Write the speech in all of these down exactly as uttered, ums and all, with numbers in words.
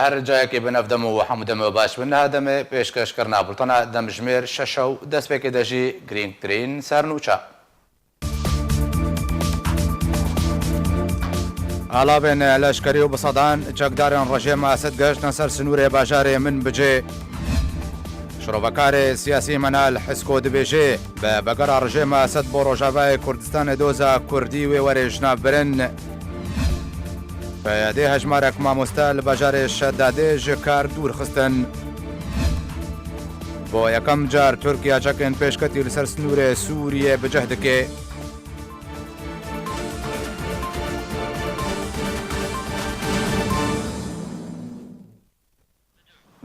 Her cayekê bi navdem û hemû demê baş bin. Niha demê pêşkêşkirina bultena demjimêr şeş û destpêkê de jî girîngtirîn sernûçe. Alavên leşkerî û bi sedan çekdarên rejîma Esed gehiştine ser sinûrê bajarê Minbicê. Şirovekarê siyasî Menal Hisko dibêje, bi vegera rejîma Esed bo Rojavayê Kurdistanê doza Kurdî wê were ji nav birin. Peyadê hejmarek mamoste li bajarê Şedadê ji kar dûr xistin. Bo yekem car Tirkiye çekên pêşketî li ser sinûrê Sûriyê bi cih dike.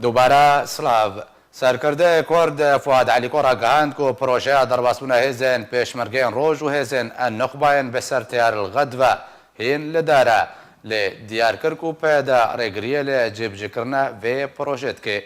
Dubare silav. Serkirdeyê Kurd Fuad Elîko ragihand ku projeya derbasbûna hêzên Pêşmergeyên Roj û hêzên Nuxbayên bi ser Teyar el Xed ve hîn li dar e, lê diyar kir ku P Y D rêgiriyê li cîbicîkirina vê projê dike.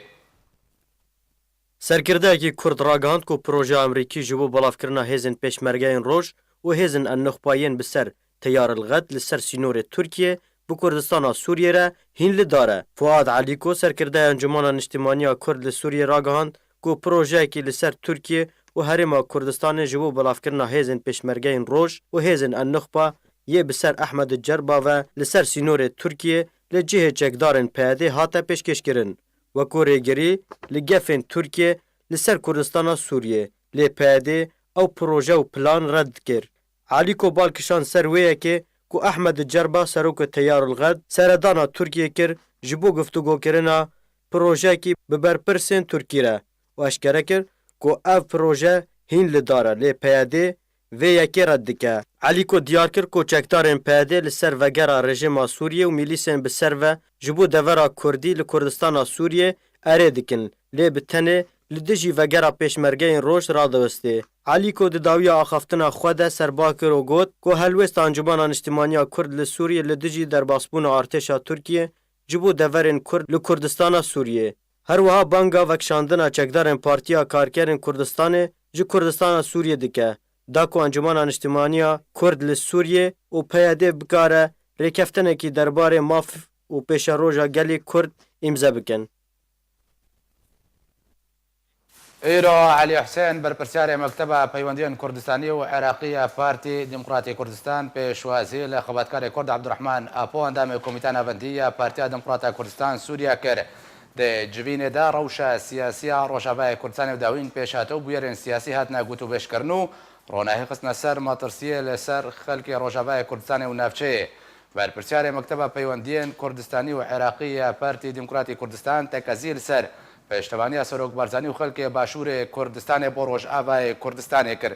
Serkirdeyekî Kurd ragihand ku projeya Amerîkî ji bo belavkirina hêzên Pêşmergeyên Roj û hêzên El-Nuxba yên bi ser Teyar el-Xed li ser sînorê Tirkiyê bi Kurdistana Sûriyê re hîn li dar e. Fuad Elîko, serkirdeya Encûmena Niştimanî ya Kurd li Sûriyê ragihand ku projeyekî li ser Tirkiye û Herêma Kurdistanê ji bo belavkirina hêzên Pêşmergeyên Roj û hêzên El-Nuxba yê bi ser Ehmed Cerba ve li ser sînorê Tirkiyê li cihê çekdarên P Y D hate pêşkêşkirin. Wekû rêgirî li gefên Tirkiye li ser Kurdistana Sûriyê, lê P Y D ew proje û plan red dikir. Elîko bal kişand ser wê yekê ku Ehmed Cerba, serokê Teyarul Xed, seredana Tirkiyê kir ji bo guftûgokirina projeyekî bi berpirsên Tirkî re û eşkere kir ku ev proje hîn li dar e, lê P Y D vê yekê red dike. Elîko diyar kir ku çekdarên P Y D li ser vegera rejîma Sûriyê û mîlîsên bi ser ve ji bo devera Kurdî li Kurdistana Sûriyê erê dikin, lê bi tenê li dijî vegera Pêşmergeyên Roj radiwestê. Elîko di dawiya axaftina xwe de serbak kir û got ku helwêsta Encûmena Niştimanî ya Kurd li Sûriyê li dijî derbasbûna artêşa Tirkiyê ji bo deverên Kurd li Kurdistana Sûriyê. Her wiha banga vekişandina çekdarên Partiya Karkerên Kurdistanê ji Kurdistana Sûriyê dike, da ku Encûmena Niştimanî ya Kurd li Sûriyê û P Y D bikare rêkeftinekî derbarê maf û pêşeroja gelê Kurd îmze bikin. Îro Elî Husên, berpirsiyarê Mekteba Peywendiyên Kurdistanî û Iraqî ya Partî Demokratî Kurdistan, pêşwazî li xebatkarê Kurd Ebdurehman Apo, endamê Komîta Navendî ya Partiya Demokrata Kurdistan Sûriye kir. Di civînê de rewşa siyasî ya Rojavayê Kurdistanê û dawîn pêşhatin û bûyerên siyasî hatine gotûbêjkirin û ronahî xistine ser metirsiyê li ser xelkê Rojavayê Kurdistanê û navçeyê. Berpirsiyarê Mekteba Peywendiyên Kurdistanî û Iraqî ya Partî Demokratî Kurdistan tekezî li ser pêştevaniya Serok Barzanî û xelkê Başûrê Kurdistanê bo Rojavayê Kurdistanê kir.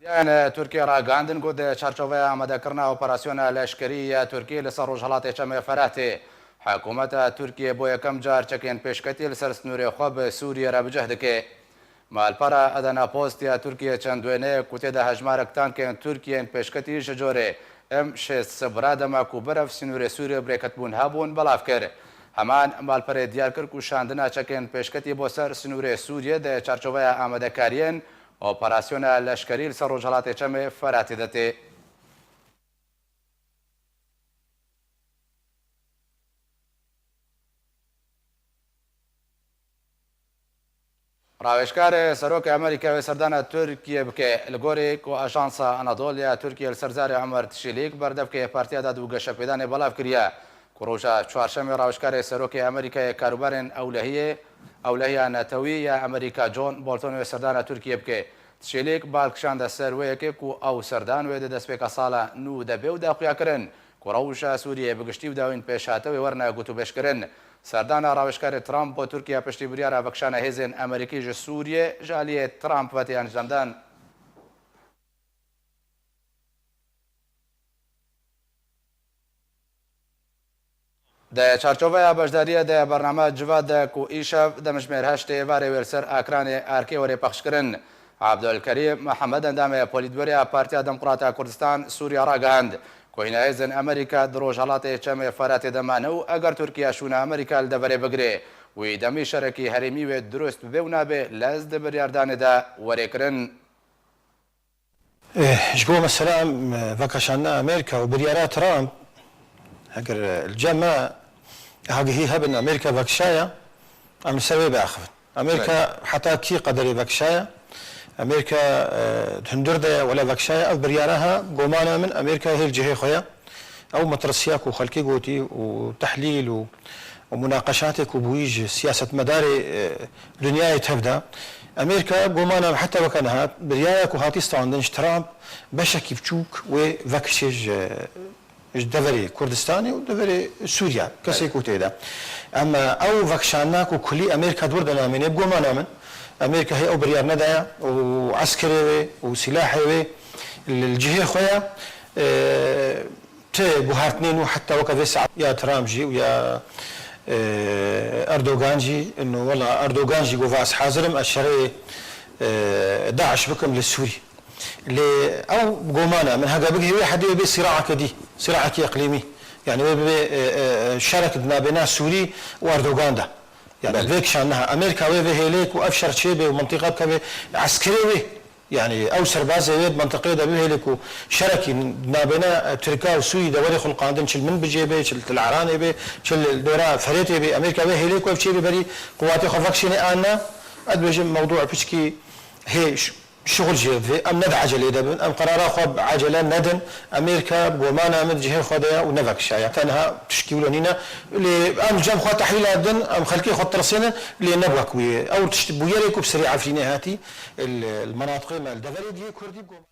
Medyayên Tirkiyê ragihandin ku di çarçoveya amadekirina operasyona leşkerî ya Tirkiyê li ser rojhilatê Çemê Feratê, hikûmeta Tirkiyê bo yekem car çekên pêşketî li ser sinûrê xwe bi Sûriyê re bi cih dike. Malpera Adana Post ya Tirkiyê çend wêneyek ku tê de hejmarek tankên Tirkiyê yên pêşketî ji corê M şêst sifir dema ku berev sînorê Sûriyê bi rêketbûn hebûn, belav kir. Heman malperê diyar kir ku şandina çekên pêşketî bo ser sînorê Sûriyê di çarçoveya amadekariyên operasyona leşkerî li ser rojhilatê Çemê Feratê de tê. Rawêjkarê Serokê Amerîkayê wê serdana Tirkiyê bike. Li gorî ku Ajansa Anadolu ya Tirkiyê li ser zarê Omer Çîlîk, berdevkê Partiya Dad û Geşepêdanê belav kiriye ku roja çarşemê rawêjkarê Serokê Amerîkayê karûbarên ewlehiyê, ewlehiya netewî ya Amerîka John Bolton wê serdana Tirkiyê bike. Çîlîk bal kişande ser wê yekê ku ew serdan wê di destpêka sala nû de bê û daxuya kirin ku rewşa Sûriyeyê bi giştî û dawîn pêşhate wê werine gotûbêjkirin. Serdana rawêjkarê Trump bo Tirkiye piştî biryara vekişana hêzên Amerîkî ji Sûriyê ji aliyê Trump ve tê encamdan. Di çarçoveya beşdariyê di bername Civat de ku îşev demjimêr heştê êvarê wê li ser ekranê erkê were pexşkirin, Abdulkerîm Mihemed, endamê Polîtbûroya Partiya Demokrata Kurdistan Sûriye ragihand Ku hîna hêzên Amerîka di Rojhelatê Çemê Feratê de mane û eger Tirkiye şûna Amerîka li deverê bigire, wî demî şerekî herêmî wê dirust bibe û nabe lez di biryardanê de were kirin. Eh, ji bo mesela, em, vekeşandina Amerîka û biryara Trump, eger, eh, li cem me agihî hebin, Amerîka vekişaya, em li ser wê biaxivin. Amerîka Belê. Heta kî qederê vekişaya? Amerîka, eh, di hundir de ye, wele vekişaya, ev biryara ha, gomana min, Amerîka hê li cihê xwe ye. Ew metirsiya ku xelkê gotî û tehlîl û, û munaqeşatê ku bûyî ji siyasetmedarê, e, dinyayê tevda. Amerîka gomana heta weke niha biryara ku hatî standin ji Trump beşekî biçûk wê vekişê ji, ji deverê Kurdistanê û deverê Sûriya, kesê ku tê de. Em, ew vekişandina ku kulî Amerîka di wir de namêne, bi gomana min, Amerîka hê ew biryar nedaya û eskerê wê û sîlahê wê li, li cihê xwe ye. E, Ti guhartinên û heta weke vê saet ya Trump jî û ya, e, Erdogan jî, ino wela Erdogan jî got, ez hazir im, ez şerê, e, DAIŞ bikim li Sûrî. Lê ew gomana min hege bigihê wê hedê wê bê sîraeke dî, sîraekî iqlîmî. Yani wê bibe, e, e, e, şerek di nabêna Sûrî û Erdogan de. Yani Belê. Vê kişan niha Amerîka wê vê hêlê ku ev şer çêbe û mintîqa bikeve eskerê wê. Yani ew serbazê wê di mentiqeyê de bihêle ku şerekî nabêne Tirka û Sûrî de were xulqandin, çi li Minbicê be, çi li Til Eranê be, çi li dora Ferêtê be, Amerîka wê hêlê ku ev çêbe berî quwatê xwe vekişêne an na, ez dibêjim mewdû piçkî hê ş-, şixul jê vê. Em ne di ecelê de bin, em qerara xwe bi ecele nedin. Amerîka bi gomana min cihê xwe de ye û nevekişaya. Tenha tişkî wilo nîne. Lê em li cem xwe tehlîla din, em xelkê xwe tirsênin, lê ne wek wê. Ew tişt bûyerê ku bi serê Efrînê hatî, li, li menatiqê me, li deverê diyê Kurdî bi gom-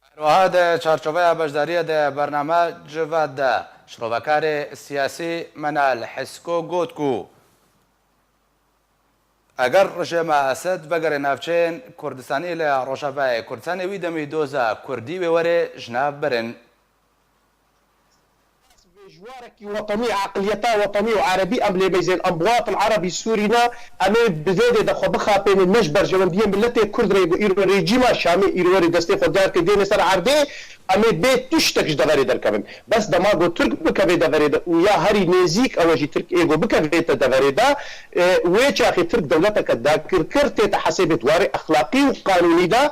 Her wiha di çarçoveya beşdariyê de bername Civat de şirovekarê siyasî Menal Hisko got ku eger rejêma Esed vegere navçeyên Kurdistanî li Rojavayê Kurdistanê wî demî doza Kurdî wê were ji nav birin. Vê ji warekî wetenî, eqliyeta wetenî û erebî em lê meyzên em bi watin erebî Sûrî ne, em ê bi vê dê de xwe bixapênin ne ji berjewendiyê miletê Kurd re ku îro rejîma Şamê îro were destê xwe diyar kir dêne ser erdê, em ê bê tiştek ji deverê derkevin. Bes dema ku Tirk bikeve deverê de û ya herî nêzîk ew e jî Tirk ê ku bikevête deverê de, e, wê çaxê Tirk dewleteke dagirker tête hesêbê di warê exlaqî û qanûnî de,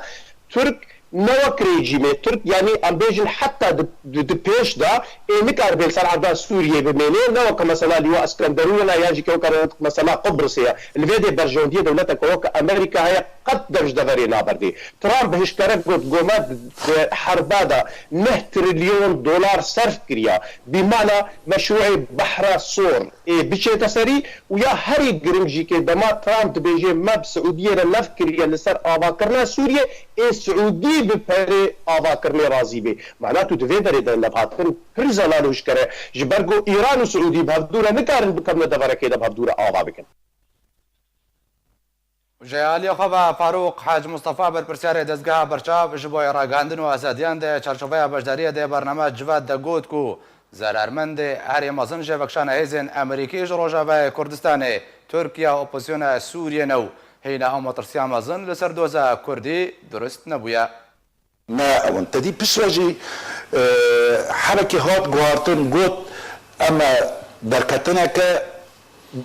Tirk ne wek rejîmê Tirk, yanî em bêjin heta di, di, di pêş de ê nikaribe li ser erda Sûriyê bimêne, ne weke mesela Lîwa Eskenderû wela yan jî ke weke mesela Qubrisê ye. Li vê dê berjewendiyê dewleteke weke Amerîka heye, qet dev ji deverê naberdê. Trump hişkere got, goma di, di herba de neh trilyon dolar serf kiriya. Bîmana meşrûê Behra Sor ê biçête serî û ya herî giring jî kê dema Trump dibêje me bi Siûdiyê re lev kiriye li ser avakirina Sûriyê, ê Siûdî bi perê avakirinê razî bê. Mana tu di vê derê de levhatin pir zelal û hişker e. Ji ber ku Îran û Siûdî bi hevdû re nikarin bikevne deverekê de bi hevdû re ava bikin. Ji aliyê xwe ve Farûq Hec Mustafa, berpirsyarê Dezgeha Berçav ji bo Ragihandin û Azadiyan di çarçoveya beşdariyê de bername Civat de got ku zerarmendê herî mezin ji vekişana hêzên Amerîkî ji Rojavayê Kurdistanê, Tirkiye û opozisyona Sûriyê ne û hêna ew metirsiya mezin li ser doza Kurdî durust nebûye. Ne ew in. Te dî piştre jî, e, herekê hat guhartin, got, em e derketineke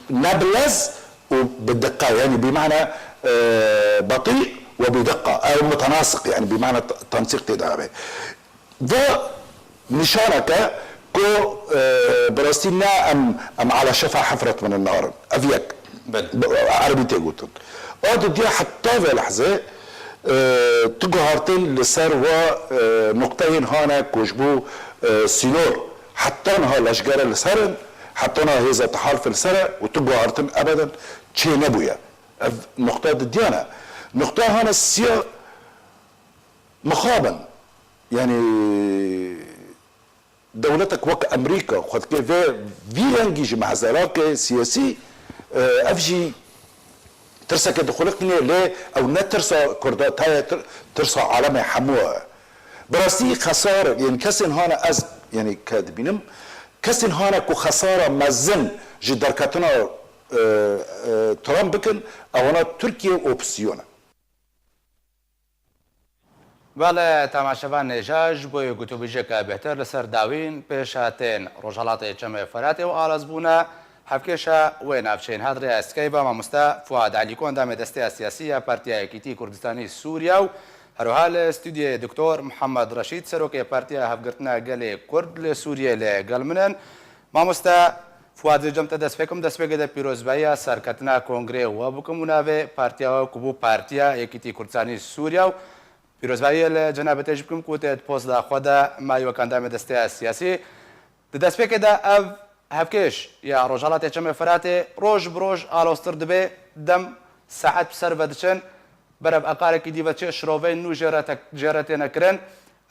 ne bi lez û bi diqe, yanî bî mane, e, betî we bî diqe. Ew mutenasiq, yanî bî mane t-, tensîq tê de hebe. Va nîşaneke ku, e, bi rastî ne em, em ala şefa hefret min nar in. Ev yek. Belê. Bi, erebî tê gotin. A didiya heta vê lehzê, e, tu guhartin li ser wa, e, nuqteyên hane ku ji bo, e, sînor heta niha leşgere li ser in, heta niha hêza tehalif li ser e û tu guhartin ebeden çê nebûye. Ev nuqta didiya ne. Nuqta hane siya mixabin. Yanî dewletek wek Amerîka xwe dike vê, vî rengî ji mehzelakê siyasî, e, ev jî tirsekê dixuliqîne, lê ew ne tirsa Kurda, taya tir-, tirsa alemê hemû e. Bi rastî xesar, yên kesên hane ez, yanî ke dibînim, kesên hane ku xesara mezin ji derketina, e, e, Trump bikin, ewana Tirkiye û opozisyon e. Belê, temaşevan hêja ji bo yê gotûbêjeke bêhtir li ser dawîn pêşhatên Rojhelatê Çemê Feratê û alozbûna hevkêşa wê navçeyên hat rêya Skype-a mamoste Fuad Elîko, endamê Desteya Siyasî ya Partiya Yekîtî Kurdistanî Sûriya û her wiha li stûdyoyê Doktor Muhammed Reşîd, serokê Partiya Hevgirtina Gelê Kurd li Sûriyê li gel min in. Mamoste Fuad, vê cem te dest pê kim, destpêkê de pîrozbahiya serketina kongreyê we bikim û navê partiya we ku bû Partiya Yekîtî Kurdistanî Sûriya û pîrozbahiyê li cenabê te jî bikim ku tê di posta xwe de mayî wek endamê desteya siyasî. Di destpêkê de ev hevkêş ya Rojhelatê Çemê Feratê roj bi roj aloztir dibe, dem saet bi ser ve diçin, berev eqarekî dî ve çi şiroveyên nû jê re te-, jê re têne kirin.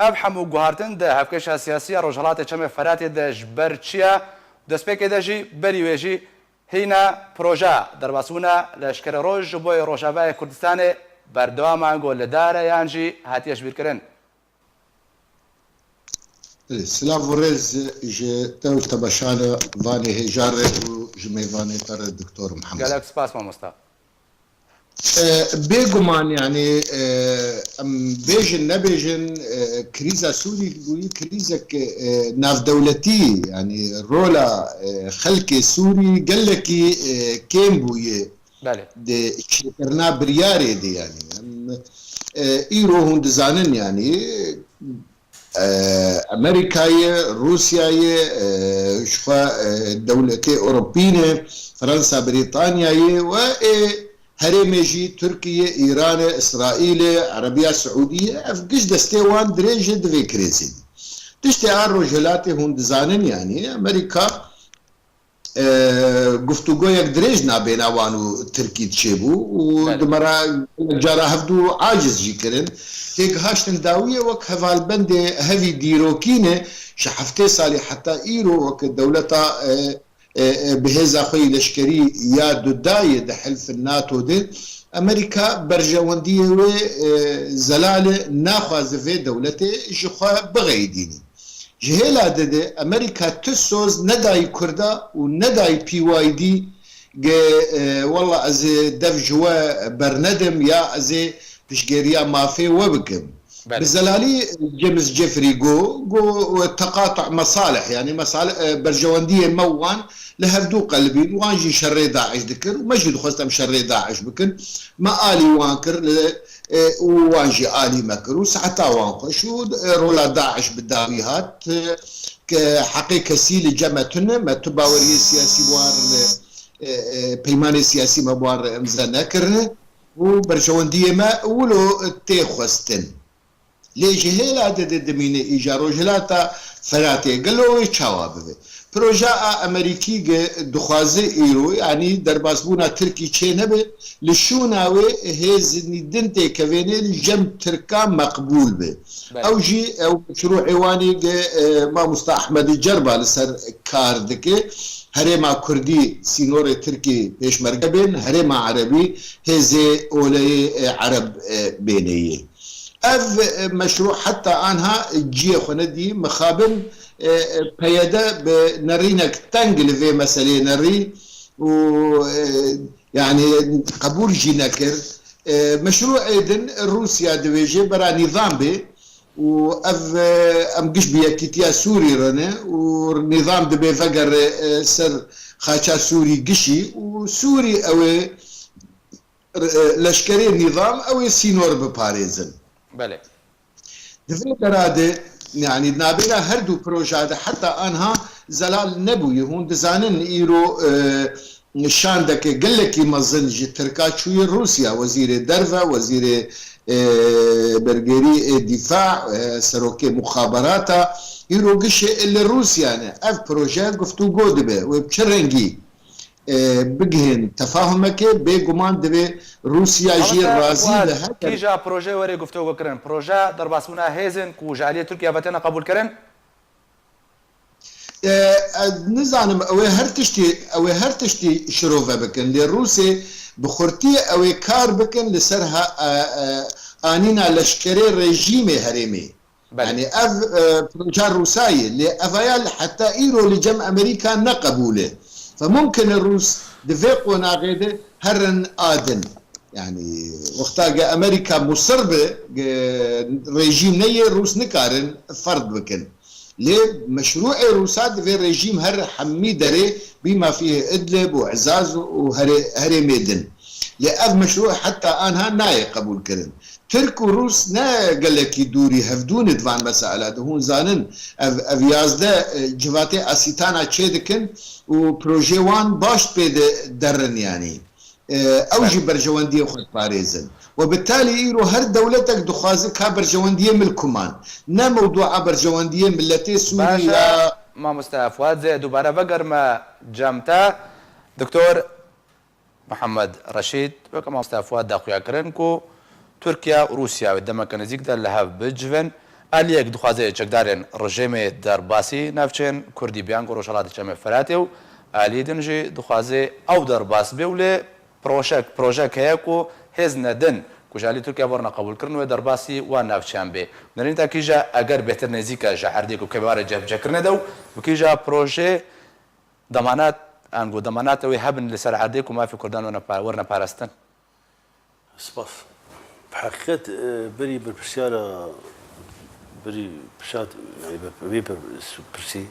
Ev hemû guhartin di hevkêşa siyasî ya Rojhelatê Çemê Feratê de ji ber çi ye? Destpêkê de jî berî wê jî hîna proje derbasbûna leşkerê roj ji bo yê Rojavayê Kurdistanê berdewam ango li dar e yan jî hatiye jibîrkirin? Belê, silav û rêz ji te û temaşevanê hêja re û ji mêvanê te re Doktor Mihemed. Gelek spas mamosta. E, bêguman, yanî, e, em bêjin nebêjin, e, krîza Sûrî bûyî krîzek, e, navdewletî, yanî rola, e, xelkê Sûrî gelekî, e, kêm bûye Belê. di çêkirina biryarê de, yanî. Em, e, îro hûn dizanin, yanî, e, Amerîkayê, Rûsyayê, e, jixwe, e, dewletê Ewropî ne, Fransa, Brîtanyayê we ê herêmê jî Tirkiye, Îranê, Îsraîlê, Erebiya Siûdiyê, ev giş destê wan dirêj e di vê krêzê de. Tiştê a Rojhilatê hûn dizanin, yanî Amerîka e, guftûgoyek dirêj nabêna wan û Tirkî çêbû û Belê. di me re gelek cara hevdû aciz jî kirin. Têgihiştin dawiyê wek hevalbendê hevî dîrokî ne, ji heftê salî heta îro wek dewleta, e, e, e, bi hêza xwe yî leşkerî ya dudayê di hilf NATO de, Amerîka berjewendiyê wê, e, zelal e, naxwaze vê dewletê ji xwe bixeyidîne. Ji hêla de de Amerîka tu soz nedayî Kurda û nedayî P Y D ge, e, wela ez ê dev ji we bernedim ya ez ê piştgêriya mafê we bikim. Belê. Bi zelalî James Jeffrey got, got, teqatuh mesalih, yanî mesalih, e, berjewendiyê me wan li hevdû qelibîn, wan jî şerê DAIŞ dikir û me jî dixwest em şerê DAIŞ bikin. Me alî wan kir li, e, û wan jî alî me kir û saeta wan xweş û, e, rola DAIŞ bi dawî hat, e, ke heqê kesî li cem me tune, me tu baweriyê siyasî bi wan re, e, e, peymanê siyasî me bi wan re imze nekirine û berjewendiyê me wilo tê xwestin. Lê ji hêla de de dimîne îja Rojhilata Feratê gelo wê çawa bibe? Proja a Amerîkî ge dixwaze îro, yanî derbasbûna Tirkî çê nebe, li şûna wê hêzî din têkevêne li cem Tirka meqbûl be. Belê. Ew jî ew meşrûê wanî ge, e, mamosta Ehmedî Cerba li ser kar dike. Herêma Kurdî sînorê Tirkî pêşmerge bên, herêma Erebî hêzê oleyê, e, Ereb, e, bêneyê. Ev, e, meşrû heta anha ciyê xwe nedî. Mixabin, e, e, P Y D bi nerînek teng li vê meselê nerî û, e, yanî qebûl jî nekir. E, meşrûê din Rûsya divêje bera nîzam bê û ev, e, em giş bi yekîtiya Sûrî re ne û nîzam dibê vegere, e, ser xaça Sûrî gişî û Sûrî ew ê e, leşkerê nîzam ew ê sînor biparêzin. Belê. Di vê dera de, yanî nabêra her du proja de heta anha zelal nebûye. Hûn dizanin îro, e, şandeke gelekî mezin ji Tirka çûye Rûsya, wezîrê derve, wezîrê, e, bergêrî ê dîfa, e, serokê muxaberata, îro gişê li Rûsya ne. Ev proje guftûgo dibe. Wê bi çi rengî e, bigihên tefahumekê, bêguman divê Rûsya jî Mamoste razî Fuad, bi her kîja projeyê were guftûgo kirin? Proje derbasbûna hêzên ku ji aliyê Tirkiye ve têne qebûlkirin? E, ez nizanim, ew ê her tiştî, ew ê her tiştî şirove bikin. Lê Rûsê bi xurtiyê ew ê kar bikin li ser ha-, e, e, anîna leşkerê rejîmê herêmê. Belê. Yanî ev, e, proja Rûsa ye, lê evaya li heta îro li cem Amerîka ne qebûl e. Fe mumkin e Rûs di vê qonaxê de herin a din. Yani wexta ge Amerîka musir be, ge rejîm neyê, Rûs nikarin ferd bikin. Lê meşrûê Rûsa divê rejîm her hemî derê bî ma fîhê Idlib û Ezaz û herê, herêmê din. Lê ev meşrû heta anha nayê qebûl kirin. Tirk û Rûs ne gelekî dûrî hevdû ne di van mesela de. Hûn zanin ev, ev yazdeh, e, civatê asîtana çê dikin û projê wan baş pê de derin yanî. E, ew jî berjewendiyê xwe diparêzin. We bi talî îro her dewletek dixwaze ka berjewendiyê milkuman, ne mewdûa berjewendiyê miletê Sûrî ya. Mamoste Fuad, dubare vegerme cem te. Doktor Mihemed Reşîd, weke mamoste Fuad de xuya kirin ku Tirkiye û Rûsya wê demeke nêzîk de li hev bicivin. Aliyek dixwaze çekdarên rejîmê derbasî navçeyên Kurdî biyan ku Rojhilatê Çemê Firatê û aliyê din jî dixwaze ew derbas bê û lê projek, projek heye ku hêzine din ku ji alî Tirkiye ve rine qebûlkirin wê derbasî wan navçeyan bê. Nerîn te kîja eger bêhtir nêzîk e ji erdê ku kevê ware cihevcihkirinê de û bi kîja projê demanat, ango demanata wê hebin li ser erdê ku mafê Kurdan werne pa-, werne parastin? Spas. Bi heqîqet, e, berî berpirsiyara, berî pirsiyar, yani ber-, vê ber-, pirsî,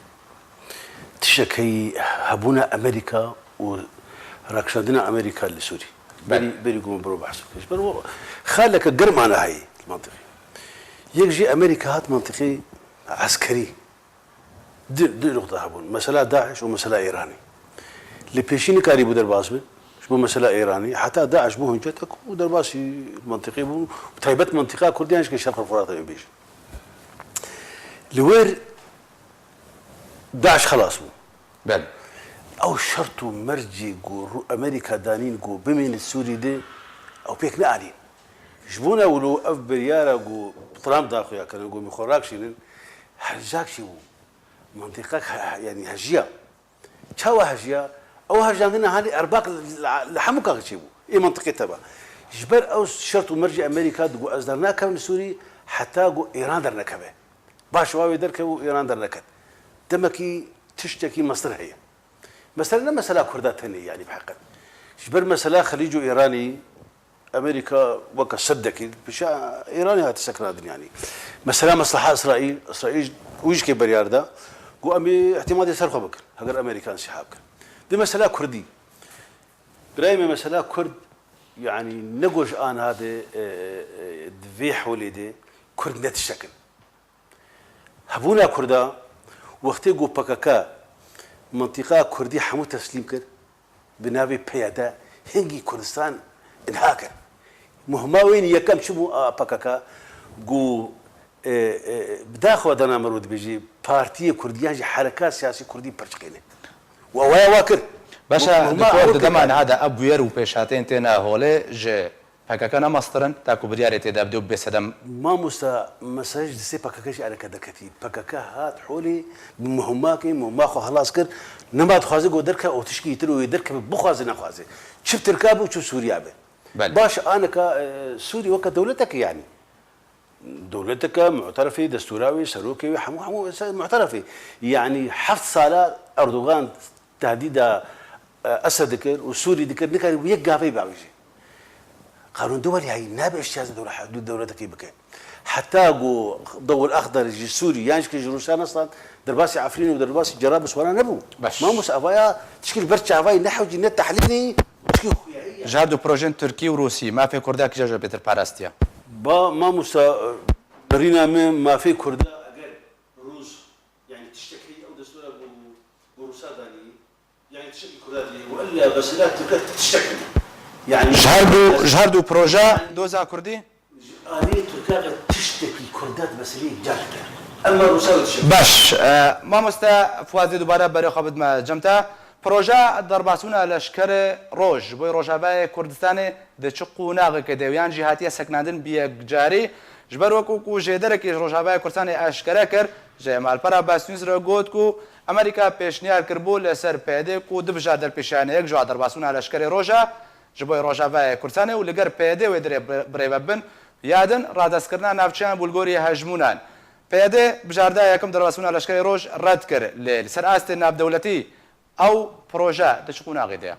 tiştek heyî hebûna Amerîka û rakişandina Amerîka li Sûrî. Belê. Berî, berî ku min biro behs bike. Ji ber xaleke germ ana heyî li mentiqê. Yek jî Amerîka hat mentiqê eskerî. Du, du nuqta hebûn. Mesela DAIŞ û mesela Îranî. Li pêşî nikarîbû derbas bin. Ji bo mesela Îranî, heta DAIŞ bû huncetek û derbasî mentiqê bûn. Taybet mentiqa Kurdiyan jî ke Şerq Furat em bêjin. Li wir DAIŞ xelas bû. Belê. Ew şert û mercê ku Rû-, Amerîka danîn ku bimîne Sûrî de, ew pêk neanîn. Ji bona wilo ev biryara ku Trump da xuya kirin, ku min xwe rakşînin, hejak jî bû. Mentiqek he-, he-, yanî hejiya. Çawa hejiya? Ew hejandina halî erbaq li, li, li hemû kaxê çêbû. Ê mentiqê teva. Ji ber ew şert û mercê Amerîka digo ez dernakevim li Sûrî heta ku Îran dernekeve. Baş wa wê derkeve û Îran derneket. Demekî tiştekî mestir heye. Mesele ne mesela Kurda tenê, yanî bi heqet. Ji ber mesela Xelîc û Îranî, Amerîka weke sedekî pişa Îranê hate sekinandin yanî. Mesela mesleha Îsraîl, Îsraîl wî jî kê beryar da, got em ê îtimadê ser xwe bikin, heger Amerîka nisiha bikin. Di mesela Kurdî. Birayê me mesela Kurd, yanî ne ku ji aniha de, e, e, di vê holê de Kurd ne tiştek in. Hebûna Kurda, wextê ku P K K mintîqa Kurdî hemû teslîm kir, bi navê P Y D hingî Kurdistan inha kir. Muhima wê yekem çi bû a P K K? Ku, e, e, bi daxwa dana me ro dibêjî, partiyê Kurdî yan jî hereka siyasî Kurdî pirçiqêne. Û ew ya wa kir. Baş e, muhima doktor, ew di dema kir niha de ev bûyer û pêşhateyên têne holê ji P K K ne mestir in, ta ku biryarê tê de bide û bê sedem. Mamosta, mesele ji destê P K K jî ereke derketî. P K K hat holê bi muhimmakê, muhimma xwe xilas kir. Nema dixwaze ku derkeve û tişkî tune wê derkeve, bixwaze nexwaze. Çi bi Tirka be û çi bi Sûriya be. Belê. Baş anika, e, Sûrî weke dewletek e yanî. Dewleteke mu'terefê, destûra wê, serokê wê, hemû, hemû se-, mu'terefê. Yanî heft sala Erdogan tehdîda, e, Esed dikir û Sûrî dikir, nikarî yek gavê bavêje. Qanûn duwelî heyî nabe îhtiyacê dewle-, dewletekê bike. Heta ku Dewil Exder ji Sûrî yan jî ji Rûsya nestan, derbasî Efrîn û derbasî Cerablis wana nebû. Baş. Mamosta, evaya tişkî li ber çavayî nehewcî ne tehlîlî, tişkî xuyayî ye. Ji her du projên Tirkî û Rûsî, mafê Kurda kîja jî bêtir parastiye? Ba, mamosta, e, birîna me mafê Kurda eger Rûs, yanî tiştek heyî ew destûra ku, ku Rûsa danî, yanî tiştekî Kurda diyê, û ella mesela Tirka tiştek hene. Yanî ji her du, ji her du proje doza Kurdî? Ji alî Tirka ve tiştekî Kurda di meseleyê car dike. Emma Rûsa ve tiştek. Baş, e, mamoste Fuadê dubare berê xwe bidime cem te. Proje derbasbûna leşkerê Roj ji bo Rojavayê Kurdistanê di çi qonaxekê de û yan jî hatiye sekinandin bi yekcarî? Ji ber wekû ku jêderekî ji Rojavayê Kurdistanê eşkere kir, ji malpera Basnîws re got ku Amerîka pêşniyar kiribû li ser P Y D ku du bijar derpêşiya yek ji wa derbasbûna leşkerê Roj e, ji bo Rojavayê Kurdistanê û li gel P Y D wê dirê bi-, birêve bin, ya din radestkirina navçeyan bû li gorî hejmûnan. P Y D bijarda yekem derbasbûna leşkerê Roj red kir, lê li ser astê navdewletî ew proje di çi qonaxê de ye?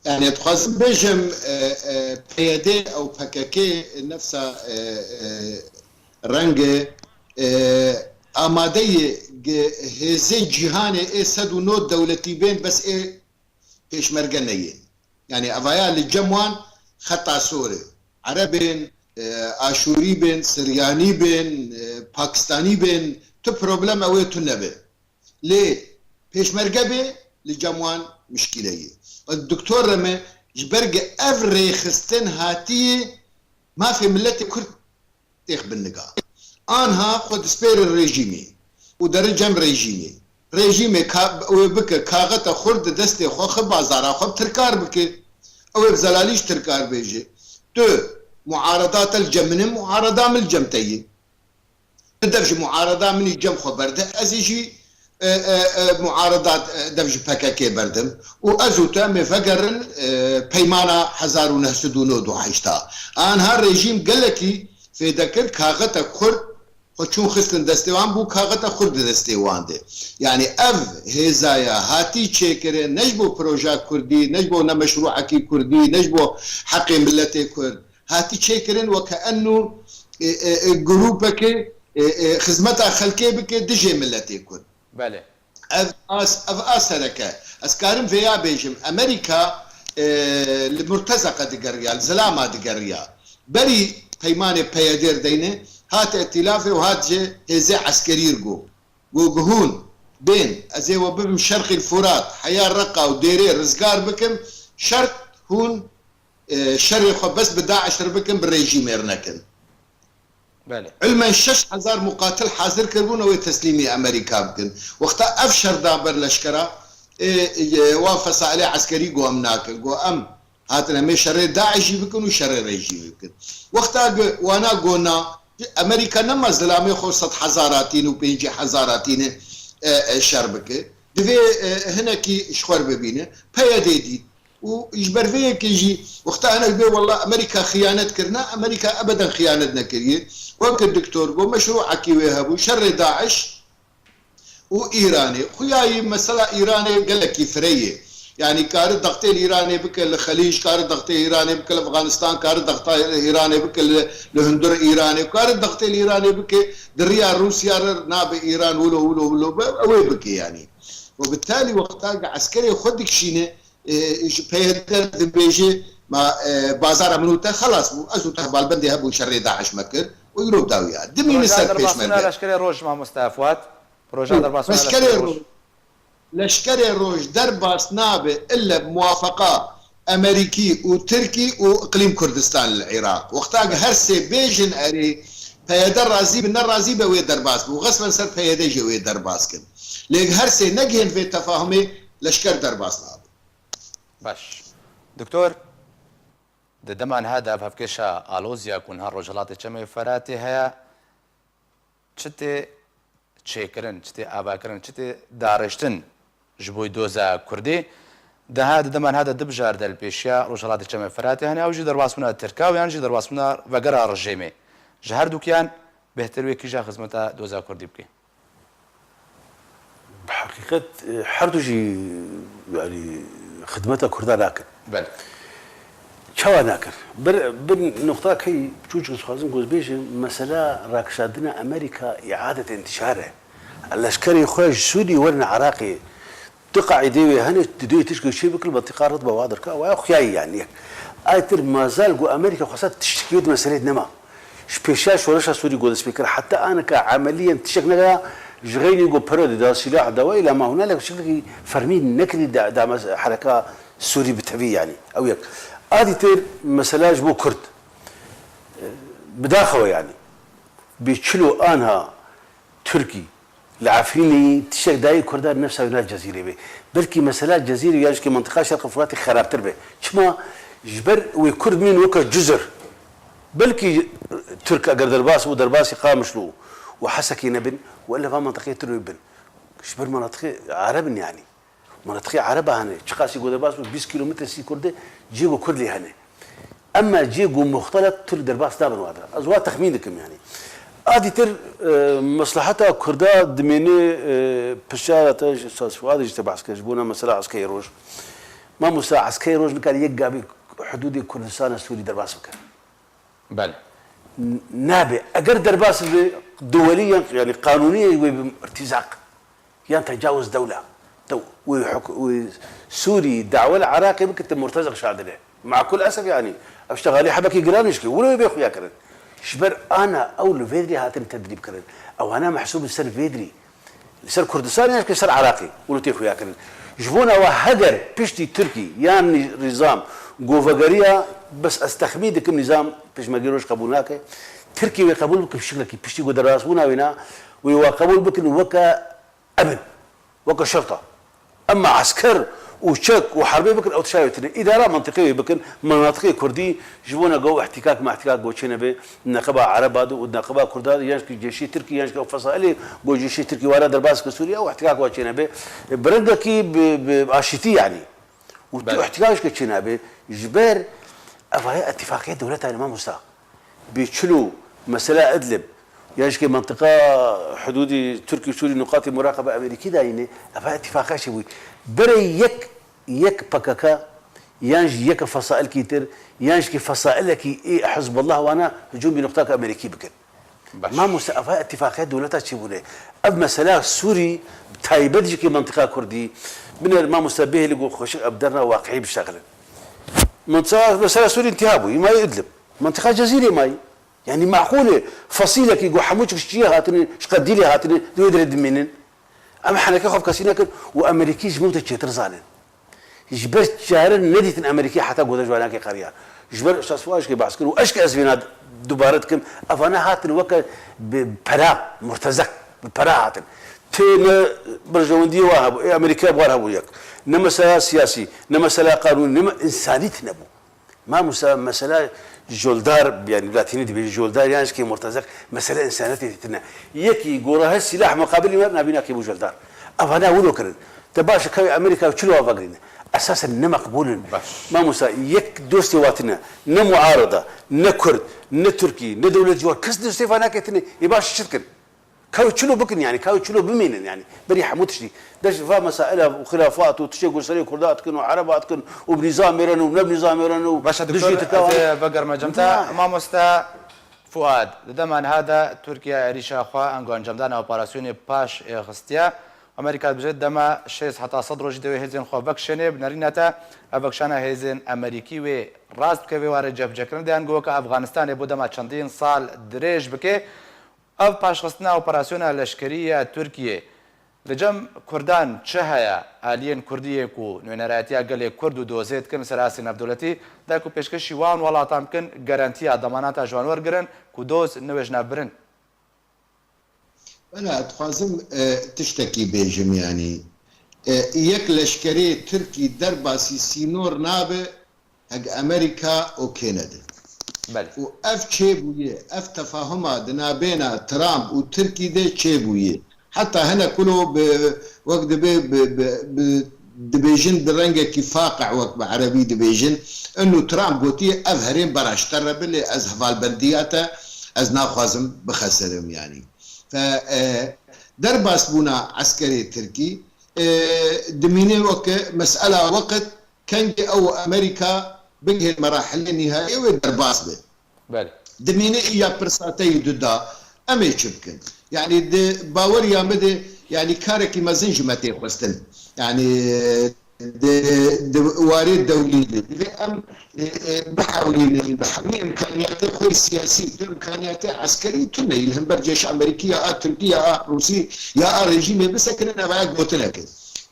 Yani dixwazim bêjim, e, e, P Y D ew P K K nefsa, e, e, renge, e, amadeyê ge hêzên cîhanê ê sed û nod dewletî bên, bes ê pêşmerge neyên. Yani evaya li cem wan xeta sor e. Erebên, e, Aşûrî bên, Siryanî bên, e, Pakistanî bên, tu problem ew ê tu nebe. Lê pêşmerge bê, li cem wan mişkîle ye. Doktor Reme, ji ber ge ev rêxistin hatiye mafê miletê Kurd têx bin niga. Anha xwe dispêrin rejîmê û derin cem rejîmê. Rejîmê ka-, wê bike kaxeta xurt di destê xwe, xi bazara xwe bi tirkar bike. Ew ê bi zelalî ji tirkar bêje. Tu muarada te li cem min e, muarada min li cem te ye. Tu dev ji muarada min î cem xwe berde, ez ê jî, e, e, e, muarada, e, dev ji P K K berdim. Û ez û tu em ê vegerin, e, peymana hezar û neh sed û nod û heşta. Anha rejîm gelekî fêde kir, kaxeta Kurd xwe çûn xistin destê wan, bû kaxeta Kurd di destê wan de. Yani ev hêzaya hatî çêkirin, ne ji bo proja Kurdî, ne ji bo nemeşrûekî Kurdî, ne ji bo heqê miletê Kurd. Hatî çêkirin weke enû, e, e, e, grûpeke, e, e, xizmeta xelkê bike dijê miletê Kurd. Belê. Ev a, ev a sereke. Ez karim vêya bêjim. Amerîka, e, li Murtezeqe digeriya, li Zilama digeriya. Berî peymanê P Y D deyne, hat îtîlafê û hat ji hêzê eskerî got. Got, hûn bên, ez ê we bibim Şerqîl Furat, heya Reqa û Dêrê rizgar bikim, şert hûn, e, şerê xwe bes bi DAIŞ re bikin, bi rejîmê re nekin. Belê. Ilmen şeş hezar muqatil hazir kiribûn, ew ê teslîmî Amerîka bikin. Wexta ev şer da ber leşkera, ê, ê, wan fesailê eskerî got em nakin. Got em hatin em ê şerê DAIŞ jî bikin û şerê rejîmî bikin. Wexta wana got na, Amerîka nema zilamê xwe sed hezara tîne û pêncî hezara tîne, e, e, şer bike. Divê, e, hinekî ji xwe re bibîne. P Y D dît. Û ji ber vê yekê jî wexta hinek bê, wela Amerîka xiyanet kirine, Amerîka ebeden xiyanet nekiriye. Weke doktor got, meşrûekî wê hebû, şerê DAIŞ û Îranê. Xuyayî mesela Îranê gelekî fireh ye. Yanî kari dextê li Îranê bike li Xelîc, kari dextê Îranê bike li Efxanistan, kari dextê Îranê bike li, li hundir Îranê, kari dextê li Îranê bike di riya Rûsya re nabe Îran wilo, wilo, wilo be, ew ê bike yanî. Û bi talî wexta ge eskerê xwe dikişîne, e, ji P Y D dibêje, ma, e, bazara min û te xelas bû. Ez û te hevalbendê hebûn şerê DAIŞ me kir û îro dawiya. Dimîne Projeya ser derbasbûna pêşmerge. Leşkerê Roj, mamoste Fuat. Projeya derbasbûna Leşkerê Leşkerê Roj. Roj. Leşkerê Roj derbas nabe ille bi muwafaqa Amerîkî û Tirkî û Iqlîm Kurdistan li Iraq. Wexta ki her sê bêjin erê, P Y D razî bi, ne razî be wê derbas bû. Xesmen ser P Y D jê wê derbas kin. Lê her sê negihên vê tefahumê leşker derbas nabe. Baş. Doktor, di dema niha de ev hevkêşa aloziya ku niha Rojhilatê Çemê Feratê heye, çi tê çêkirin, çi tê avakirin, çi tê dariştin ji bo doza Kurdî? Daha di dema niha de du bijar de li pêşiya Rojhilatê Çemê Feratê hene, ew jî derbasbûna Tirka û yan jî derbasbûna vegera rejêmê. Ji her dukiyan bêhtir wê kîja xizmeta doza Kurdî bike? Bi heqîqet, e, her du jî, yanî, xidmeta Kurda nakin. Belê. Çawa nakin? Bir, bir noqta key çûçik dixwazim goz bêjim, mesela rakişandina Amerîka îadet întişar e. Leşkerê xwe ji Sûrî werin Iraqê. Du qaîdê wê hene, di duyê tişkê çê bikil, mentiqa rit be wa dirka, waya xuyayî yanî yek. Ay tir mazal ku Amerîka xwesa tiştkî wê di meselê de nema. Ji pêşiya şoreşa Sûrî ku dest pê kir, heta anika emeliyen tiştek negaya, ji xeynî ku pere dida, sîlah da, wa îla ma hûna lek şiklekî fermî nekirî da, da mes-, hereka Sûrî bi tevî yanî. Ew yek. A dîtir mesela ji bo Kurd. Bi daxewe yanî. Bi çilo anha Tirkî li Efrînê tiştek dayê Kurda nefsa wina Cezîrê be. Belkî mesela Cezîrê ya jikê mentiqa Şerqê Furatê xerabtir be. Çima? Ji ber wê Kurd mîn weke Cizir. Belkî Tirk eger derbas bû, derbasî Qamişlo û Hesekê nebin, wele va mentiqeyê Tirk bin. Ji ber menatiqê Ereb in yanî. Menatiqê Ereba hene. Çiqasî ku derbas bû, bîst kîlometre sî Kurd e, cihê ku Kurd lê hene. Ema cihê ku muxtelet Tirk derbas nabin wa de. Ez wa texmîn dikim yanî. A dîtir, e, mesleheta Kurda dimêne, e, pisyara te ji Sas Fuadê jî te behs kir. Ji bona mesela Eskerê Roj. Mamosta, eskerê roj nikarî yek gavê hudûdê Kurdistana Sûrî derbas bike. Belê. N-, nabe. Eger derbas bibe, duwelî yan, yanî qanûnî ye wê bi irtîzaq. Yan tecawuz dewla. Te wê huk-, wê Sûrî dawe li Iraqê bike, te murtezeq şandine. Makul esef yanî. Ev ştegalî hebekî giran e jikê. Wilo wê bê xuya kirin. Ji ber ana ew li vê dirê hatin tedrîb kirin. Ewana mehsûb li ser vê dirî. Li ser Kurdistanê yan jî ser Iraqê wilo tê xuya kirin. Ji bona we heger piştî Tirkî yan nî-, nîzam govegeriya, bes ez texmîn dikim nîzam pêşmergê roj qebûl nake. Tirkî wê qebûl bikin şiklekî piştî ku derbasbûna wê na, wê wa qebûl bikin weke ebin, weke şerta. Emma esker û çek û herbê bikin, ew tişayê tune. Îdara mentiqê wê bikin, menatiqê kurdî, ji bona go îhtîkak mehtîkak go çênebe, neqeba Ereba de û neqeba Kurda de, yan jî cêşê Tirkî, yan jî ew fesailê go cêşê Tirkî wara derbas ke Sûriye, ew îhtîkak wa çênebe. Bi rengekî bi, bi aşîtî yanî. Û tu Belê. îhtîkak ke çênebe, ji ber ev heye îtîfaqiya dewletan e mamosta. Bi çilo mesela Idlib, yan jî ke mentiqa hudûdî Tirkî û Sûrî nuqatê muraqebe Amerîkî dayîne, ev heye îtîfaqa çêbûyî. Berê yek, yek P K K, yan jî yek fesailkî tir, yan jî ke fesailekî ê Hizbullah wana hicûm bi nuqtaka Amerîkî bikin. Baş. Mamoste, ev heye îtîfaqiya dewleta çêbûne. Ev mesela Sûrî, bi taybet jî ke mentiqa Kurdî, biner mamoste bihêlî ku xweşik ev derna waqiî bişexilin. Mentiqa mesela Sûrî întiha bû, îmayî Idlib. Mentiqa Cezîrê mayî. Yanî meqûl e, fesîlekî ku hemû çik ji çiyê hatine, ji qedîlê hatine, di wê dirê dimînin. Em henekê xwe bi kesî nekin û Amerîkî ji min te çêtir zanin. Ji ber çare nedîtin Amerîkî heta goda ji wanakê qeriya. Ji ber Ustaz Fuad jî ke behs kir û eşke ez vêna dubare dikim, evane hatin weke bi pera, murtezek, bi pera hatin. Tê ne berjewendiyê wan hebû, ê Amerîkaya bi wan hebû yek. Ne mesela siyasî, ne mesela qanûnî, ne me-, însanî tine bû. Mamosta, mesela joldar, yanî latînî dibêjin joldar, yan jî ke murtezek, mesele însaniyetê tine. Yekî gora he sîlah muqabilî me navîna ke bû joldar. Evana wilo kirin. Te baş e, kawê Amerîka çilo wa vegerîne. Esasen ne meqbûl in. Baş. Mamosta, yek dostê wa tine. Ne muarada, ne kurd, ne tirkî, ne dewlet ciwan. Kes dostê va nake tine. Ê baş çi dikin? Kawê çilo bikin yanî, kawê çilo bimînin yanî. Berî hemû tiştî. Deş va mesaila û xilafat û tiştê ku serê Kurda dikin û Ereba dikin û bi nîzamê re ne û ne bi nîzamê re ne û Baş e, dijî doktor, Tirka ez ê vegerime cem te. Mamoste Fuad, di dema niha de Tirkiye êrîşa xwe ango encamdana operasyonê paş ê xistiye. Amerîka dibêje dema şêst heta sed rojî divê hêzên xwe vekişêne, bi nerîna te ev vekişana hêzên Amerîkî wê rast bike vê warê cebcekirin de ango weke Efxanistanê bo dema çendîn sal dirêj bike. Ev paşxistina operasyona leşkerî ya Tirkiyê li cem Kurdan çi heye? Aliyên Kurdî yê ku nûnerayetiya gelê Kurd û dozê dikin li ser astê navdewletî, da ku pêşkêşî wan welatan bikin, garantiya demanata ji wan wergirin ku doz newêjine birin. Bela, dixwazim e, tiştekî bêjim, yanî e, yek leşkerê Tirkî derbasî sînor nabe, heg Amerîka û kênede. Belê. Û ev çêbûye, ev tefahuma di nabêna Trump û Tirkî de çêbûye. Heta hinek wilo bi, wek dibê bi, bi, bi, dibêjin di rengekî faqe wek bi erebî dibêjin. Inu Trump gotiye ev herêm bera ji te re be lê ez hevalbendiya te ez naxwazim bixeserim yanî. Fe, e, derbasbûna eskerê Tirkî e, dimîne weke mesela weqt kengê ew û Amerîka bigihên merahilê nîhayê wê derbas be. Belê. Dimîne îya pirsa te yî duda. Em ê çi bikin? Yanî di baweriya min de yanî karekî mezin ji me tê xwestin. Yanî di, di warê dewlî de divê em e, e, bihewlînin bi hemî îmkaniyatê xwe yê siyasî, tu îmkaniyatê eskerî tune yî li hember cêşa Amerîkî ya a Tirkî ya a Rûsî ya a rejîmê bisekinin, ev ya gotineke.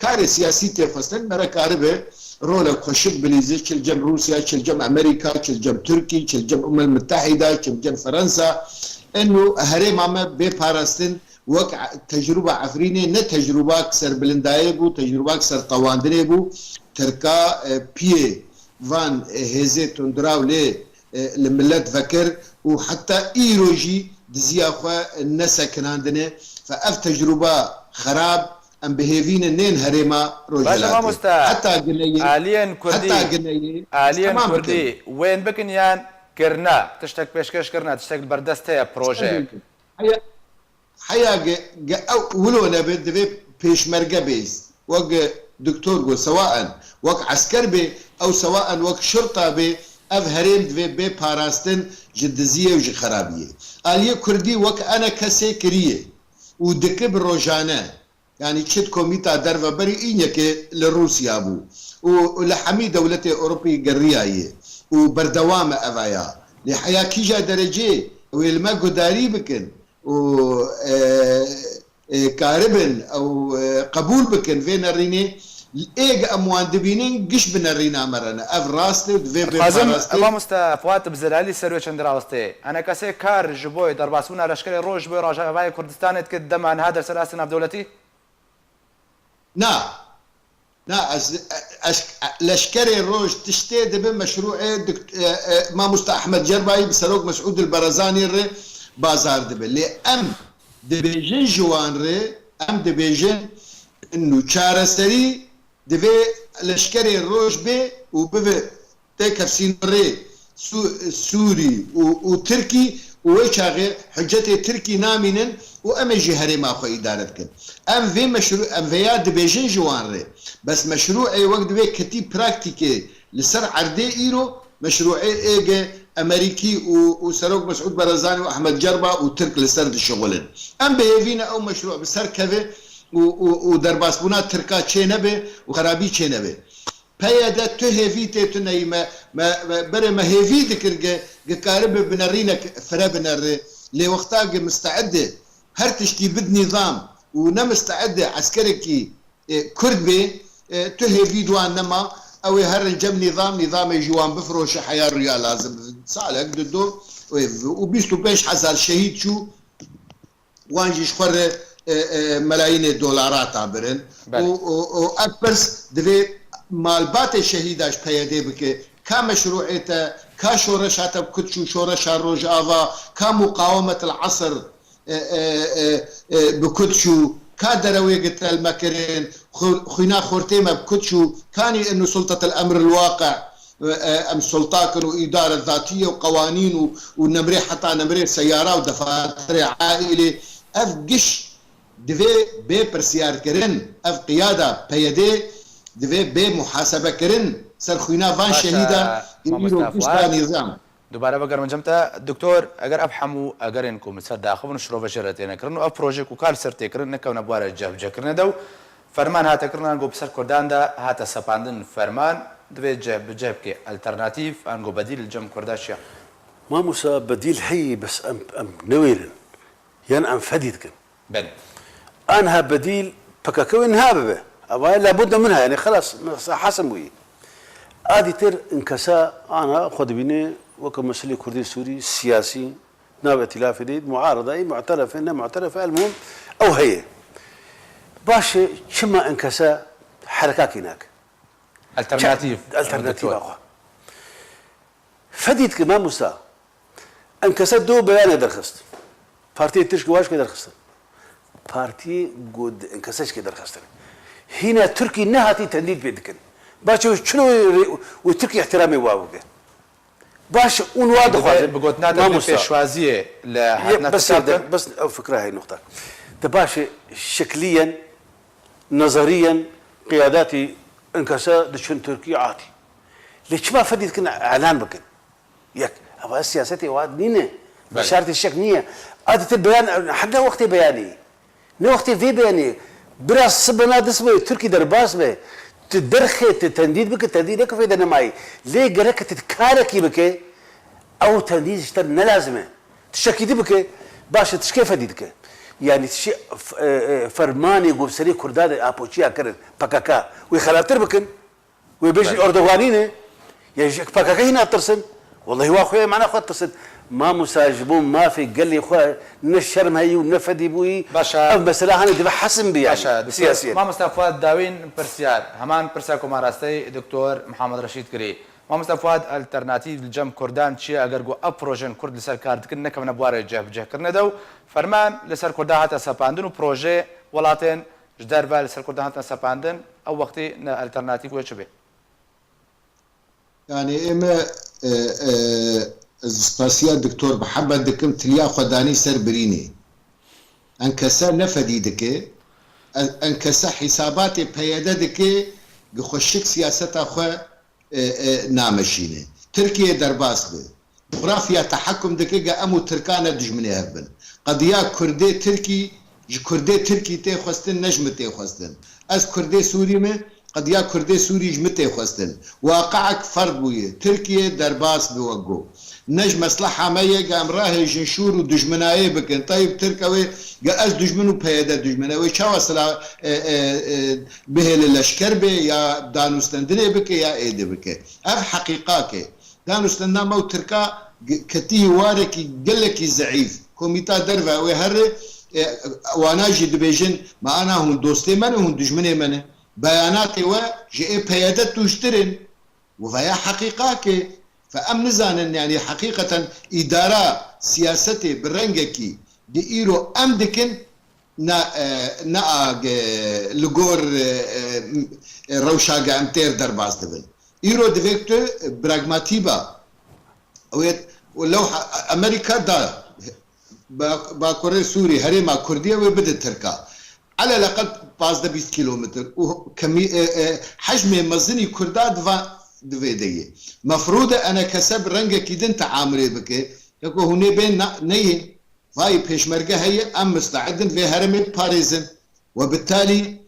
Karê siyasî tê xwestin, mere karibe rolek xweşik bilîze, çi li cem Rûsya, çi li cem Amerîka, çi li cem Tirkî, çi li cem Umem Mitehîda, çi li cem Ferensa. Eno herêma me bê parastin, wek tecrûba Efrînê ne tecrûbak serbilindayê bû, tecrûbak sertewandinê bû. Tirka e, piyê van e, hêzê tundiraw lê e, li milet vekir û heta îro jî diziya xwe nesekinandine. Fe ev tecrûba xerab em bi hêvî ne nên herêma Rojhilatê. Baş e mamoste, heta gineyê, aliyên Kurdî, heta gineyê, aliyên Kurdî wên bikin yan kirina, tiştek pêşkêş kirina, tiştek li berdest heye, projeyek? Heya ge, ge ew wilo nebe divê pêşmerge bê. Wek Doktor got, sewaen wek esker bê, ew sewaen wek şurta bê, ev herêm divê bê parastin ji diziyê û ji xerabiyê. Aliyê Kurdî wek enekesê kiriye û dike bi rojane. Yanî çi di komîta derve berî înekê li Rûsya bû û li hemî dewletê Ewropî geriyaye û berdewam e eva ya. Lê heya kîja derecê wê li me gudarî bikin û, e, e, karibin ew, e, qebûl bikin vê nerînê, ê ge em wan dibînin giş bi nerîna me re ne. Ev rast e, divê bê Dixwazim parastin. Mamoste Fuat bi Zelalî ser wê çend rawestê. Enekesê kar ji bo derbasbûna leşkerê roj ji bo Rojavayê Kurdistanê dike dema niha derse rastê navdewletî? Na. Na, ez, ez, leşkerê roj tiştê dibe meşrûê dikt-, e, e, Mamoste Ahmed Cerbayî bi Serok Mesûd el Barazanî re bazar dibe. Lê em dibêjin ji wan re, em dibêjin inu çareserî divê leşkerê roj bê û bibe têkevsînorê Sû-, Sûrî û, û Tirkî û wê çaxê hicetê Tirkî namînin û em ê jî herêma xwe îdare dikin. Em vê meşrû-, em vêya dibêjin ji wan re. Bes meşrûê wek divê ketî praktîkê li ser erdê îro, meşrûê ê ge Emerîkî û, û Serok Mesûd Barazanî û Ehmed Cerba û Tirk li ser dişixulin. Em bi hêvî ne ew meşrû bi ser keve û, û, û derbasbûna Tirka çê nebe û xerabî çê nebe. P Y D tu hêvî tê tu neyî me, me, me, berê me hêvî dikir ge, ge karibe bi nerînek fire binere. Lê wexta ge misteedê her tiştî bid nîzam û ne misteedê eskerekî, e, Kurd bê, e, tu hêvî di wan nema, ew ê herin cem nîzam, nîzamê ji wan bifiroşe heya rûya lazim. Salek, du, du, û bîst û pênc hezar şehîd çû, wan jî ji xwe re, e, e, melayînê dolarata birin. Belê. Û, û, û ev pirs divê malbatê şehîda ji P Y D bike. Ka meşrûê te, ka şoreşa te bi kut çû, şoreşa Rojava, ka muqawemet el esr, e, e, e, e, bi kut çû, ka derewê gi telme kirin, xu-, xwîna xortê me bi kut çû, kanî inu sultet el emr el waqi. E, em sulta kin û îdare zatî ye û qewanîn û, û nemrê heta nemrê seyara û defatirê aîlê. Ev giş divê bê pirsiyarkirin. Ev qiyada P Y D divê bê muhasebekirin ser xwîna van Baş e, şehîda ê îro Mamoste giş Fuat. Da nîzam. Dubare vegerim cem te. Doktor, eger ev hemû egerên ku min ser daxivin û şirove jê re têne kirin û ev proje ku kar ser tê kirin nekevne buware cihbicihkirinê de û ferman hate kirin, ango bi ser Kurdan de hate sepandin ferman, divê cihbicih bike, alternatîf, ango bedîl li cem Kurda çi ye? Mamosa, bedîl heye, bes em, em newêrin. Yan em fedî dikin. Belê. Anha bedîl P K K wê niha bibe. Eva labudde min ha, yani xelas, mesela hesim bûyî. Adîtir inkesa ana xwe dibîne weke meselê Kurdê Sûrî, siyasî, nav îtîlafê de, muarada, mu'teref e, ne mu'teref e, elmuhim ew heye. Baş e, çima inkesa herekakî nake? Alternatîf. Alternatîfa xwe. Fedî dike mamosta. Enkese do beyane derxist. Partiyê Tirk waş ke derxistin. Partiyê go di Enkese çike derxistin. Hîna Tirkî nehatî tendît pê dikin. Baş e çilo wê, wê Tirkî îhtîramê wa bike. Baş e, ûn wa dixwazin. Bi gotina te pêşwaziyê li hatina bes, bes ew fikra hey nokta. De baş e, şekliyen, nezeriyen, qiyadatî Enkese diçin Tirkî atî. Lê çima fedî dikin, elan bikin? Yek, eva siyasetê wa nîne. Belê. Şartê şek niye. Adî te beyan, heta wextê beyanî. Ne wextê vê beyanî. Bira sibena dest be, Tirkî derbas be. Tu derxê, tu tendît bike, tendît neke fêde nemayî. Lê gerek tu karekî bike, ew tendît ji te ne lazim e. Tiştekî dî bike, baş e, tişkê fedî dike. Yanî tişkê f-, e, e, fermanê ku serê Kurda de Apoçiya kirin, P K K. Wê xerabtir bikin. Wê bêjin Erdoganî ne, ya ji P K K hîna tirsin. Wellahî wa xwe mana xwe tirsin. Mamosta ji bo mafê gelê xwe ne şerm heyî û ne fedî bûyî. Baş e. Ev mesela hanê dibe hesin bi yani. Baş e, doktor. Siyasî. Mamosta Fuat Dawîn pirsiyar. Heman pirsa ku me rastey doktor Mihemed Reşîd kirî. Mamosta Fuat, alternatîf li cem Kurdan çi ye eger ku ev projên Kurd li ser kar dikin nekevine buwarê cihbicihkirinê de û ferman li ser Kurda hate sepandin û projê welatên ji derve li ser Kurdan hatine sepandin, ew wextî ne alternatîf wê çi bê? Yani ême, e, e, ez spasiya Doktor Mihemed dikim, tiliya xwe danî ser birînê. Enkese ne fedî dike, en-, enkese hîsabatê P Y D dike, gi xweşik siyaseta xwe, e, e, nameşîne. Tirkiye derbas be. Cografya tehekum dike ge em û Tirkan ne dijminê hev bin. Qediya Kurdê Tirkî ji Kurdê Tirkî tê xwestin, ne ji min tê xwestin. Ez Kurdê Sûrî me, qediya Kurdê Sûrî ji min tê xwestin. Waqiek ferd bûye. Tirkiye derbas bi we got. Ne ji mesleha me ye ge em rahêjin şûr û dijminayê bikin. Tayîb Tirk ew ê ge ez dijmin û P Y D dijmin. Ew ê çawa sila, e, e, e, bihêle leşker bê ya danûstendinê bike ya êdî bike. Ev heqîqak e. Danûstendina me û Tirka g-, ketî warekî gelekî zeîf. Komîta derve ew ê herre, e, wana jî dibêjin, me ana hûn dostê me ne, hûn dijminê me ne. Beyanatê we ji ê P Y D tûjtir in. Û veya heqîqakê. Fe em nizanin, yanî heqîqeten îdara siyasetê bi rengekî di îro em dikin, ne, e, ne a ge li gor, e, e, rewşa ge em têr derbas dibin. Îro divê tu pragmatî ba. Ew ê, û lewha Amerîka da Ba-, Bakurê Sûrî, herêma Kurdî ye wê bide Tirka. Eleleqel pazdeh bîst kîlometr û kemî-, e, e, hecmê mezinî Kurda di va di vê de ye. Mefrûd e enekese bi rengekî din teamulê bike. Heko hûn ê bên na-, neyên. Vayî pêşmerge heye, em misteid in vê herêmê biparêzin. We bi talî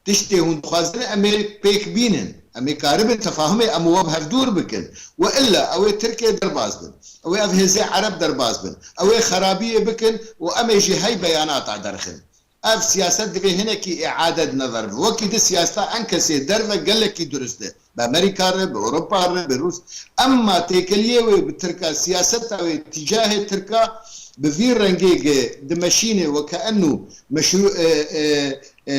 Tiştê hûn dixwazin em ê pêk bînin. Em ê karibin tefahumê em û we bi hevdûr bikin. We illa ew ê Tirkê derbas bin. Ew ê ev hêzê Ereb derbas bin. Ew ê xerabiyê bikin û em ê jî hey beyanata derxin. Ev siyaset divê hinekî îade di me ver bi. Wekî di siyaseta enkesê derve gelekî durist e. Bi Amerîka re, bi Ewropa re, bi Rûs. Emma têkeliyê wê bi Tirka, siyaseta wê tîcahê Tirka bi vî rengê ge dimeşîne weke enû meşrû-, e, e, e,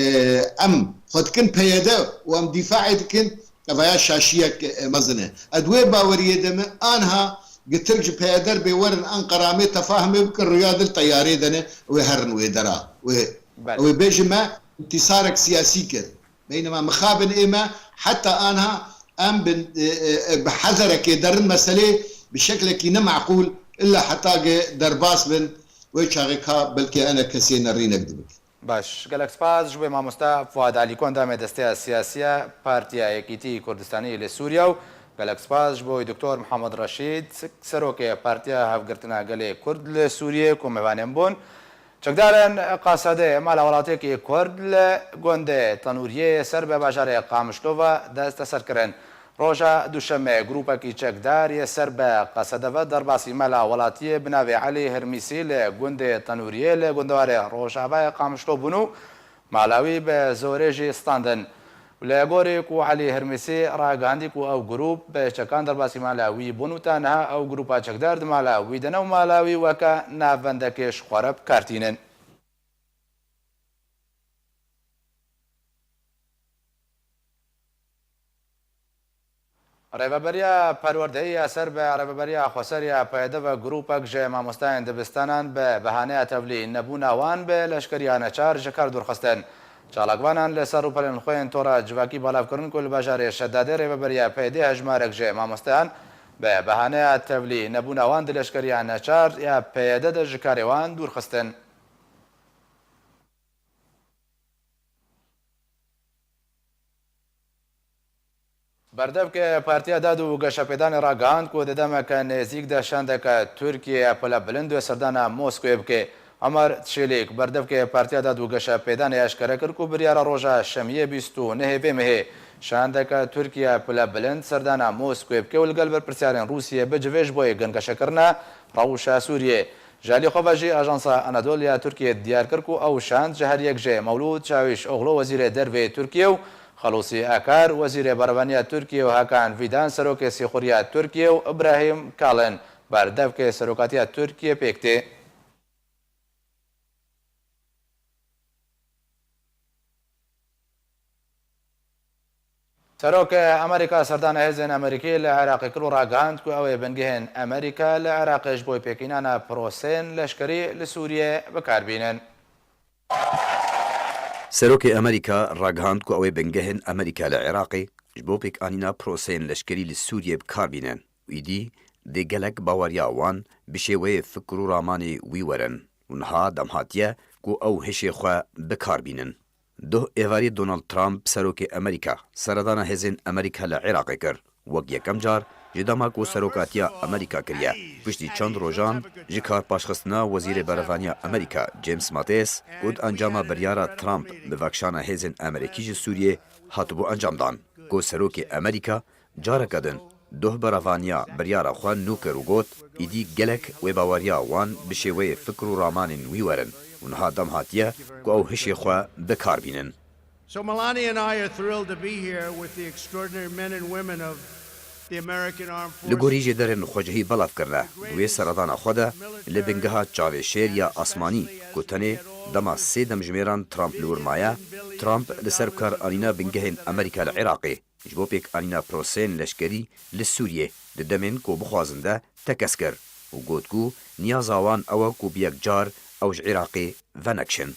em xwe dikin P Y D û em dîfaê dikin, evaya şaşiyek, e, mezin e. Ez wê baweriyê de me, anha gi Tirk ji P Y D re bê werin Enqera em ê tefahumê bikin, rûya dil teyarê de ne, wê herin wê dera. Wê, Belê. Wê bêjin me întîsarek siyasî kir. Beynema mixabin ê me, heta anha em bin, e, e, e, bi hederekê derin meselê bi şeklekî ne meqûl, illa heta ge derbas bin, wê çaxê ka belkê enekesê nerînek dibin. Baş, gelek spas ji bo mamoste Fuad Alî ku endamê Desteya Siyasî ya Partiya Yekîtî Kurdistanî li Sûriye û gelek spas ji bo Doktor Mihemed Reşîd, serokê Partiya Hevgirtina Gelê Kurd li Sûriye ku mêvanên bûn. Çekdarên Qesedê mala welatiyekî Kurd li gundê Tenûriyê ser bi bajarê Qamişlo ve dest ser kirin. Roja Duşemê grûpekî çekdar yê ser bi Qesede ve derbasî mala welatiyê bi navê Elî Hirmîsî li gundê Tenûriyê li gundewarê Rojavayê Qamişlo bûn û mala wî bi zorê jî standin. Li gorî ku Elî Hirmîsî ragihandî ku ew grûp bi çekan derbasî mala wî bûn û ta niha ew grûpa çekdar di mala wî de ne û mala wî weke navendekê ji xwe re bi kar tînin. Rêveberiya Perwerdehî ya ser bi Rêveberiya Xweser ya P Y D ve grûpek ji mamosteyên dibistanan bi behaneya tevlî nebûna wan bi leşkeriya neçar ji kar dûr xistin. Çalakvanan li ser rûpelên xwe yên tora civakî belav kirin ku li bajarê Şedadê Rêveberiya P Y D hejmarek ji mamosteyan bi behaneya tevlî nebûna wan di leşkeriya neçar ya P Y D de ji karê wan dûr xistin. Berdevkê Partiya Dad û Geşepêdanê ragihand ku di demeke nêzîk de şandeke Tirkiyê ya pile bilind wê serdana Moskowê bike. Omer Çêlîk, berdevkê Partiya Dad û Geşepêdanê eşkere kir ku biryara roja Şemiyê bîst û nehê vê mehê şandeke Tirkiye ya pile bilind serdana Moskowê bike û li gel berpirsiyarên Rûsiyê bicive ji bo yekgengeşekirina rewşa Sûriyê. Ji alî xwe ve jî Ajansa Anadolu ya Tirkiyê diyar kir ku ew şand ji her yek jê Mewlûd Çawîşoglu wezîrê dervê Tirkiyê û Xelûsî Akar wezîrê berevaniya Tirkiyê û Hakan Fîdan serokê sîxuriya Tirkiyê û Îbrahîm Kalin berdevkê serokatiya Tirkiyê pêk tê. Serokê Amerîka serdana hêzên Amerîkî li Iraqê kir û ragihand ku ew ê bingehên Amerîka li Iraqê ji bo pêkînana proseyên leşkerî li Sûriyê bi kar bînin. Serokê Amerîka ragihand ku ew ê bingehên Amerîka li Iraqê ji bo pêkanîna proseyên leşkerî li Sûriyê bi kar bînin û îdî dê gelek baweriya wan bi şêweyê fikr û ramanê wî werin û niha dem hatiye ku ew hişê xwe bi kar bînin. Duh êvarî Donald Trump, serokê Amerîka, seredana hêzên Amerîka li Iraqê kir. Wek yekem car ji dema ku serokatiya Amerîka kiriye. Piştî çend rojan ji karpaşxistina Wezîrê Berevaniya Amerîka James Mattis û di encama biryara Trump bi vekşana hêzên Amerîkî ji Sûriyê hatibû encamdan, ku serokê Amerîka careke din duh berevaniya biryara xwe nû kir û got, îdî gelek wê baweriya wan bi şêweyê fikr û ramanên wî werin û niha dem hatiye ku ew hişê xwe bi kar bînin. So Melania and I are thrilled to be here with the extraordinary men and women of the American Armed Forces. Li gorî jêderên xwecihî belav kirine, di wê seredana xwe de li bingeha çavê şêr ya asmanî ku tenê dema sê demjimêran Trump li wir maye, Trump li ser bikaranîna bingehên Amerîka li Iraqê ji bo pêkanîna proseyên leşkerî li Sûriyê di demên ku bixwazin de tekez kir û got ku niyaza wan ew e ku bi yek car ew ji Iraqê venekşin.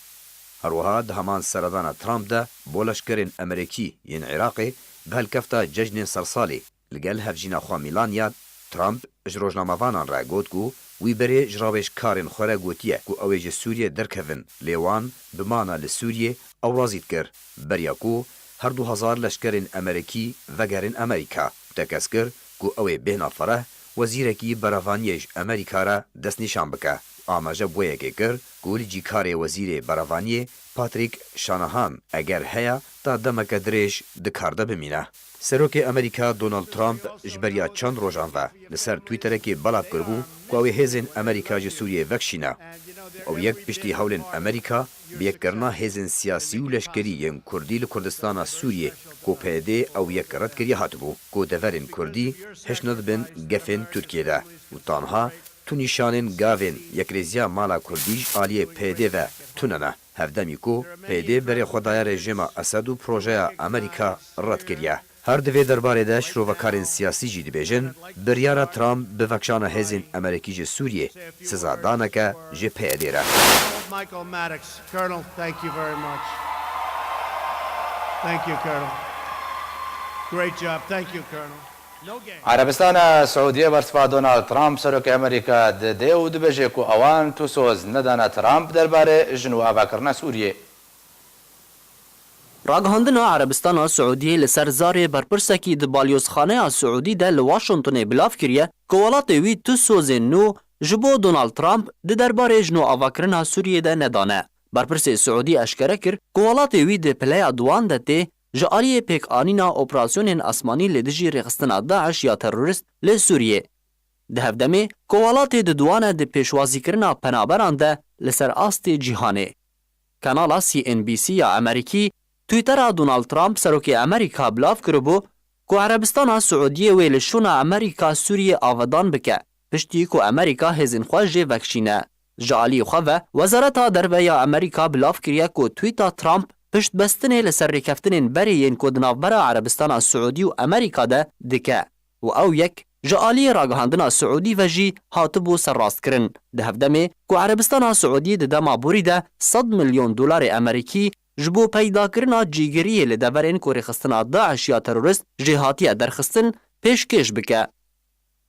Her wiha di heman seredana Trump de bo leşkerên Amerîkî yên Iraqê bi helkefta cejnên sersalê li gel hevjîna xwe Melania, Trump ji rojnamevanan re got ku wî berê ji rawêjkarên xwe re gotiye ku ew ê ji Sûriyê derkevin, lê wan bi mana li Sûriyê ew razî dikir, beriya ku her du hezar leşkerên Amerîkî vegerin Amerîka. Tekez kir ku ew ê bêhna fereh wezîrekî berevaniyê ji Amerîka re destnîşan bike. Amaje bi wê yekê kir ku li cî karê wezîrê berevaniyê Patrick Shanahan, eger heye, ta demeke dirêj di kar de bimîne. Serokê Amerîka Donald Trump ji beriya çend rojan ve li ser Twitterekê belav kiribû ku ew ê hêzên Amerîka ji Sûriyê vekişîne. Ew yek piştî hewlên Amerîka bi yekkirina hêzên siyasî û leşkerî yên Kurdî li Kurdistana Sûriyê ku P Y D ew yek red kiriye hatibû, ku deverên Kurdî hişnidibin gefên Tirkiyê de û tanha tu nîşanên gavên yekrêziya mala Kurdî ji aliyê P Y D ve tune ne. Hevdemî ku P Y D berê xwe daye rejîma Esed û projeya Amerîka red kiriye. Her di vê derbarê de şirovekarên siyasî jî dibêjin, biryara Trump bi vekşana hêzên Amerîkî ji Sûriyê sizadaneke ji P Y D re. Michael Maddox, Colonel, thank you very much. Thank you, Colonel. Great job. Thank you, Colonel. No game. Erebistana Siûdiyê bersiva Donald Trump, serokê Amerîka, dide û dibêje ku ewan tu soz nedane Trump derbarê ji nû avakirina Sûriyê. Ragihandina Erebistana Siûdiyê li ser zarê berpirsekî di balyozxaneya Siûdî de li Washingtonê bilav kiriye ku welatê wî tu sozên nû ji bo Donald Trump di derbarê ji nû avakirina Sûriyê de nedane. Berpirsê Siûdî eşkere kir ku welatê wî di pileya duwan de tê ji aliyê pêkanîna operasyonên asmanî li dijî rêxistina DAIŞ ya terorist li Sûriyê. Di hevdemê ku welatê diduwane di pêşwazîkirina penaberan de li ser astê cîhanê. Kanala C N B C ya Amerîkî Twittera Donald Trump, serokê Amerîka, bilav kiribû ku Erebistana Siûdiyê wê li şûna Amerîka Sûriyê avedan bike, piştî ku Amerîka hêzên xwe jê vekişîne. Ji aliyê xwe ve, Wezareta Derve ya Amerîka bilav kiriye ku twîta Trump piştbestinê li ser rêkeftinên berê yên ku di navbera Erebistana Siûdî û Amerîka de dike û ew yek ji aliyê ragihandina Siûdî ve jî hatibû serrastkirin. Di hevdemê ku Erebistana Siûdî di dema borî de sed milyon dolarê Amerîkî ji bo peydakirina cîgiriyê li deverên ku rêxistina DAIŞ ya terorist jê hatiye derxistin, pêşkêş bike.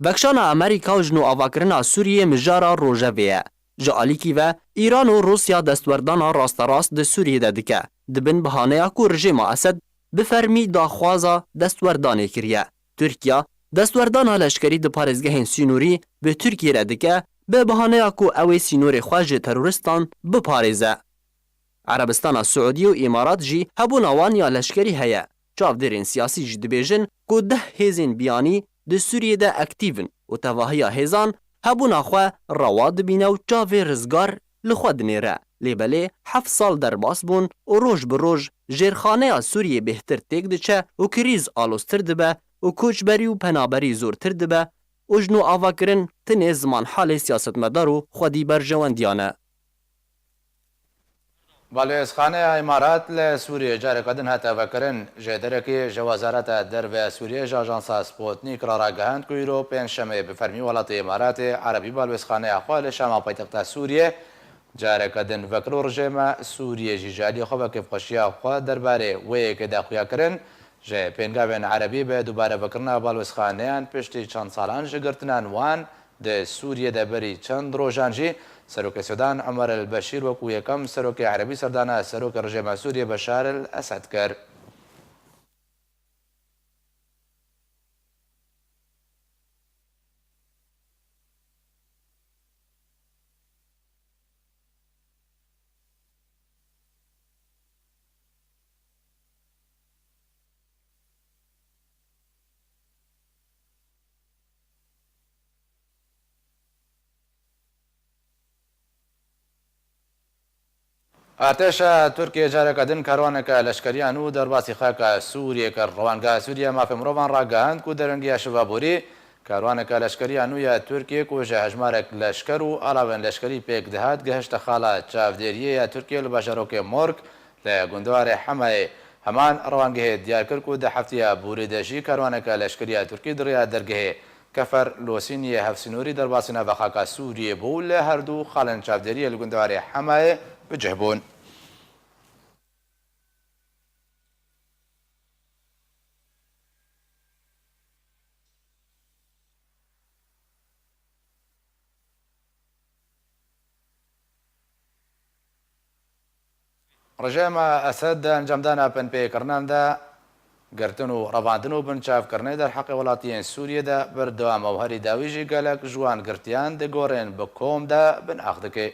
Vekşana Amerîka û ji nû avakirina Sûriyê mijara rojevê ye. Ji alîkî ve, Îran û Rûsya destwerdana rasterast di Sûriyê de dike, di bin bahaneya ku rejîma Esed bi fermî daxwaza destwerdanê kiriye. Tirkiya destwerdana leşkerî di parêzgehên sînorî bi Tirkiyê re dike, bi bahaneya ku ew ê sînorê xwe ji teroristan biparêze. Erebistana Siûdî û Îmarat jî hebûna wan ya leşkerî heye. Çavdêrên siyasî jî dibêjin ku deh hêzên biyanî di Sûriyê de aktîv in û tevahiya hêzan hebûna xwe rewa dibîne û çavê rizgar li xwe dinêre. Lê belê heft sal derbas bûn û roj bi roj jêrxaneya Sûriyê bêhtir têk diçe û krîz aloztir dibe û koçberî û penaberî zortir dibe û ji nû avakirin tenê zimanhalê siyasetmedar û xwedî berjewendiyan e. Balwêzxaneya Îmarat li Sûriyê careke din hate vekirin. Jêderekî ji Wezareta Derve ya Sûriyê ji ajansa Sputnik re ragihand ku îro pêncşemê bi fermî welatê Îmaratê Erebî balwêzxaneya xwe li Şama paytexta Sûriyê careke din vekir û rejîma Sûriyê jî ji alî xwe ve kêfxweşiya xwe derbarê wê yekê de xuya kirin. Ji pêngavên Erebî bi dubare vekirina balwêzxaneyan piştî çend salan ji girtinan wan Di Sûriyê de berî çend rojan jî Serokê Sûdan Omer El Beşîr wekû yekem serokê erebî serdana serokê rejîma Sûriyê Beşar El Esed kir. Artêşa Tirkiyê careke din karwaneke leşkeriya nû derbasî xaka Sûriyê kir. Rewangeha Sûriye Mafê Mirovan ragihand ku derengiya şiva borî karwaneke leşkeriya nû ya Tirkiyê ku ji hejmarek leşker û alavên leşkerî pêk dihat gihişte xala çavdêriyê ya Tirkiyê li bajarokê Mork li gundewarê Hemayê. Heman rewangehê diyar kir ku di heftiya borî de jî karwaneke leşkeriya Tirkî di rêya dergehê Kefer Losîniyê hevsînorî derbasî nava xaka Sûriyê bû, li her du xalên çavdêriyê li gundewarê Hemayê bi cih bûn. Rejîma Esed di encamdana binpêkirinan de girtin û revandin û binçavkirinê derheqê welatiyên Sûriyê de berdewam e û herî dawî jî gelek ji wan girtiyan di gorên bi kom de bin ax dike.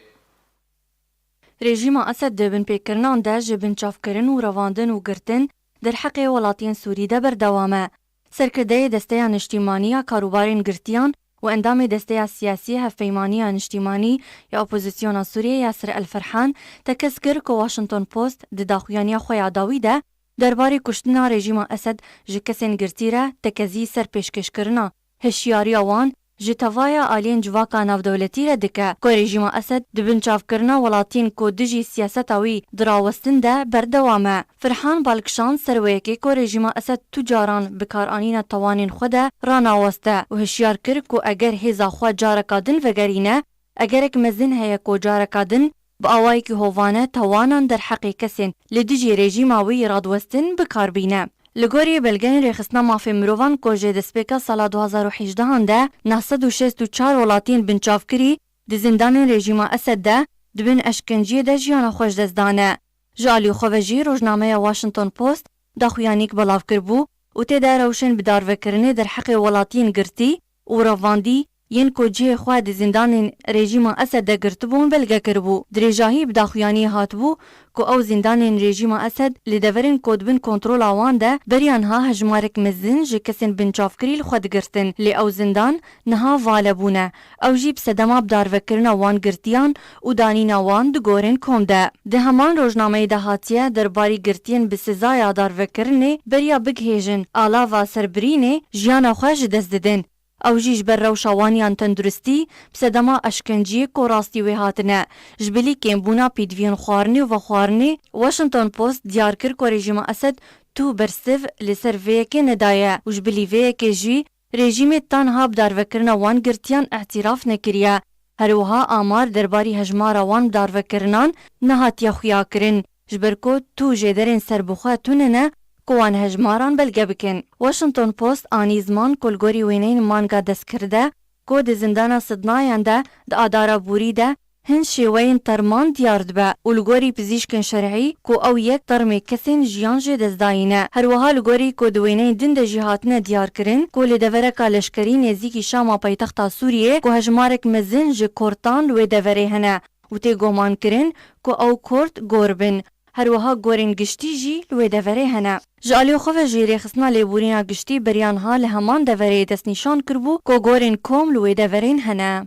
Rejîma Esed di binpêkirinan de ji binçavkirin û revandin û girtin derheqê welatiyên Sûrî de berdewam e. Serkirdeyê Desteya Niştîmanî ya Karûbarên Girtiyan û endamê Desteya Siyasî Hevpeymaniya Niştîmanî ya Opozisyona Sûriyê Yasir El Ferhan tekez kir ku Washington Post di daxuyaniya xwe ya dawî de derbarê kuştina rejîma Esed ji kesên girtî re tekezî ser pêşkêşkirina hişyariya wan ji tevaya aliyên civaka navdewletî re dike ku rejîma Esed di binçavkirina welatiyên ku dijî siyaseta wî dirawestin de berdewam e. Firhan bal kişand ser wê yekê ku rejîma Esed tu caran bi karanîna tawanên xwe de ranaweste û hişyar kir ku eger hêza xwe careka din vegerîne, egerek mezin heye ku careka din bi awayekî hovane tawanan derheqê kesên li dijî rejîma wî radwestin bi kar bîne. Li gorî belgeyên rêxistina mafê mirovan ku ji destpêka sala du hazar û hejdehan de neh sed û şêst û çar welatiyên binçavkirî di zindanên rejîma Esed de di bin eşkenciyê de jiyana xwe ji dest dane. Ji alî xwe ve jî rojnameya Washington Post daxuyanîk belav kiribû û tê de rewşên bidarvekirinê derheqê welatiyên girtî û revandî yên ku cihê xwe di zindanên rejîma Esed de girtibûn belge kiribû. Dirêjahî bi daxuyaniyê hatibû ku ew zindanên rejîma Esed li deverên ku di bin kontrola wan de beriya niha hejmarek mezin ji kesên binçavkirî li xwe digirtin, lê ew zindan niha vale bûne. Ew jî bi sedema bi darvekirina wan girtiyan û danîna wan di gorên kom de. Di heman rojnameyê de hatiye, derbarî girtiyên bi sizaya darvekirinê beriya bigihêjin alava serbirînê jiyana xwe ji dest didin. Ew jî ji ber rewşa wan yan tenduristî bi sedema eşkenciyê ku rastî wê hatine, ji bilî kêmbûna pêdiviyên xwarinê û vexwarinê. Washington Post diyar kir ku rejîma Esed tu bersiv li ser vê yekê nedaye û ji bilî vê yekê jî rejîmê tanha bi darvekirina wan girtiyan îtiraf nekiriye. Her wiha amar derbarî hejmara wan bi darvekirinan nehatiye xuyakirin, ji ber ku tu jêderên serbixwe tune ne ku wan hejmaran belge bikin. Washington Post anî ziman ku li gorî wêneyên manga destkirde ku di zindana Sidnayan de di adara borî de hin şêweyên terman diyar dibe û li gorî pizîşkên şerî ku ew yek termê kesên jiyan jê dest dayî ne. Her wiha li gorî ku di wêneyên din de jî hatine diyarkirin ku li devereka leşkerî nêzîkî Şama paytexta Sûriyê ku hejmarek mezin ji Kurdan li wê deverê hene û tê gumankirin ku ew Kurd gor bin. Her wiha gorên giştî jî li wê deverê hene. Ji alî xwe ve jî Rêxistina Lêborîna Giştî beriya niha li heman deverê destnîşan kiribû ku gorên kom li wê deverên hene.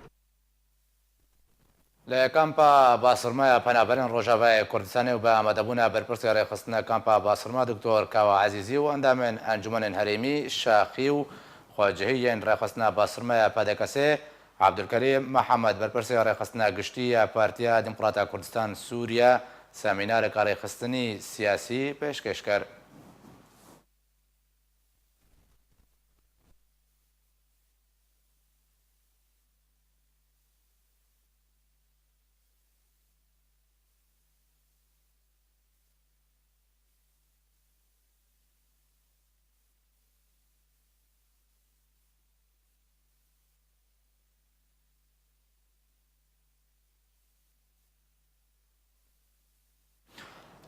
Li kampa Basirma ya Penaberên Rojavayê Kurdistanê û bi amadebûna berpirsê rêxistina kampa Basirma Doktor Kawa Ezîzî û endamên Encûmenên Herêmî, Şaxî û Xwecihî yên rêxistina Basirma ya P D K S'ê Abdulkerîm Mihemed, berpirsê rêxistina giştî ya Partiya Demokrata Kurdistan Sûriye, semînareka rêxistinî siyasî pêşkêş kir.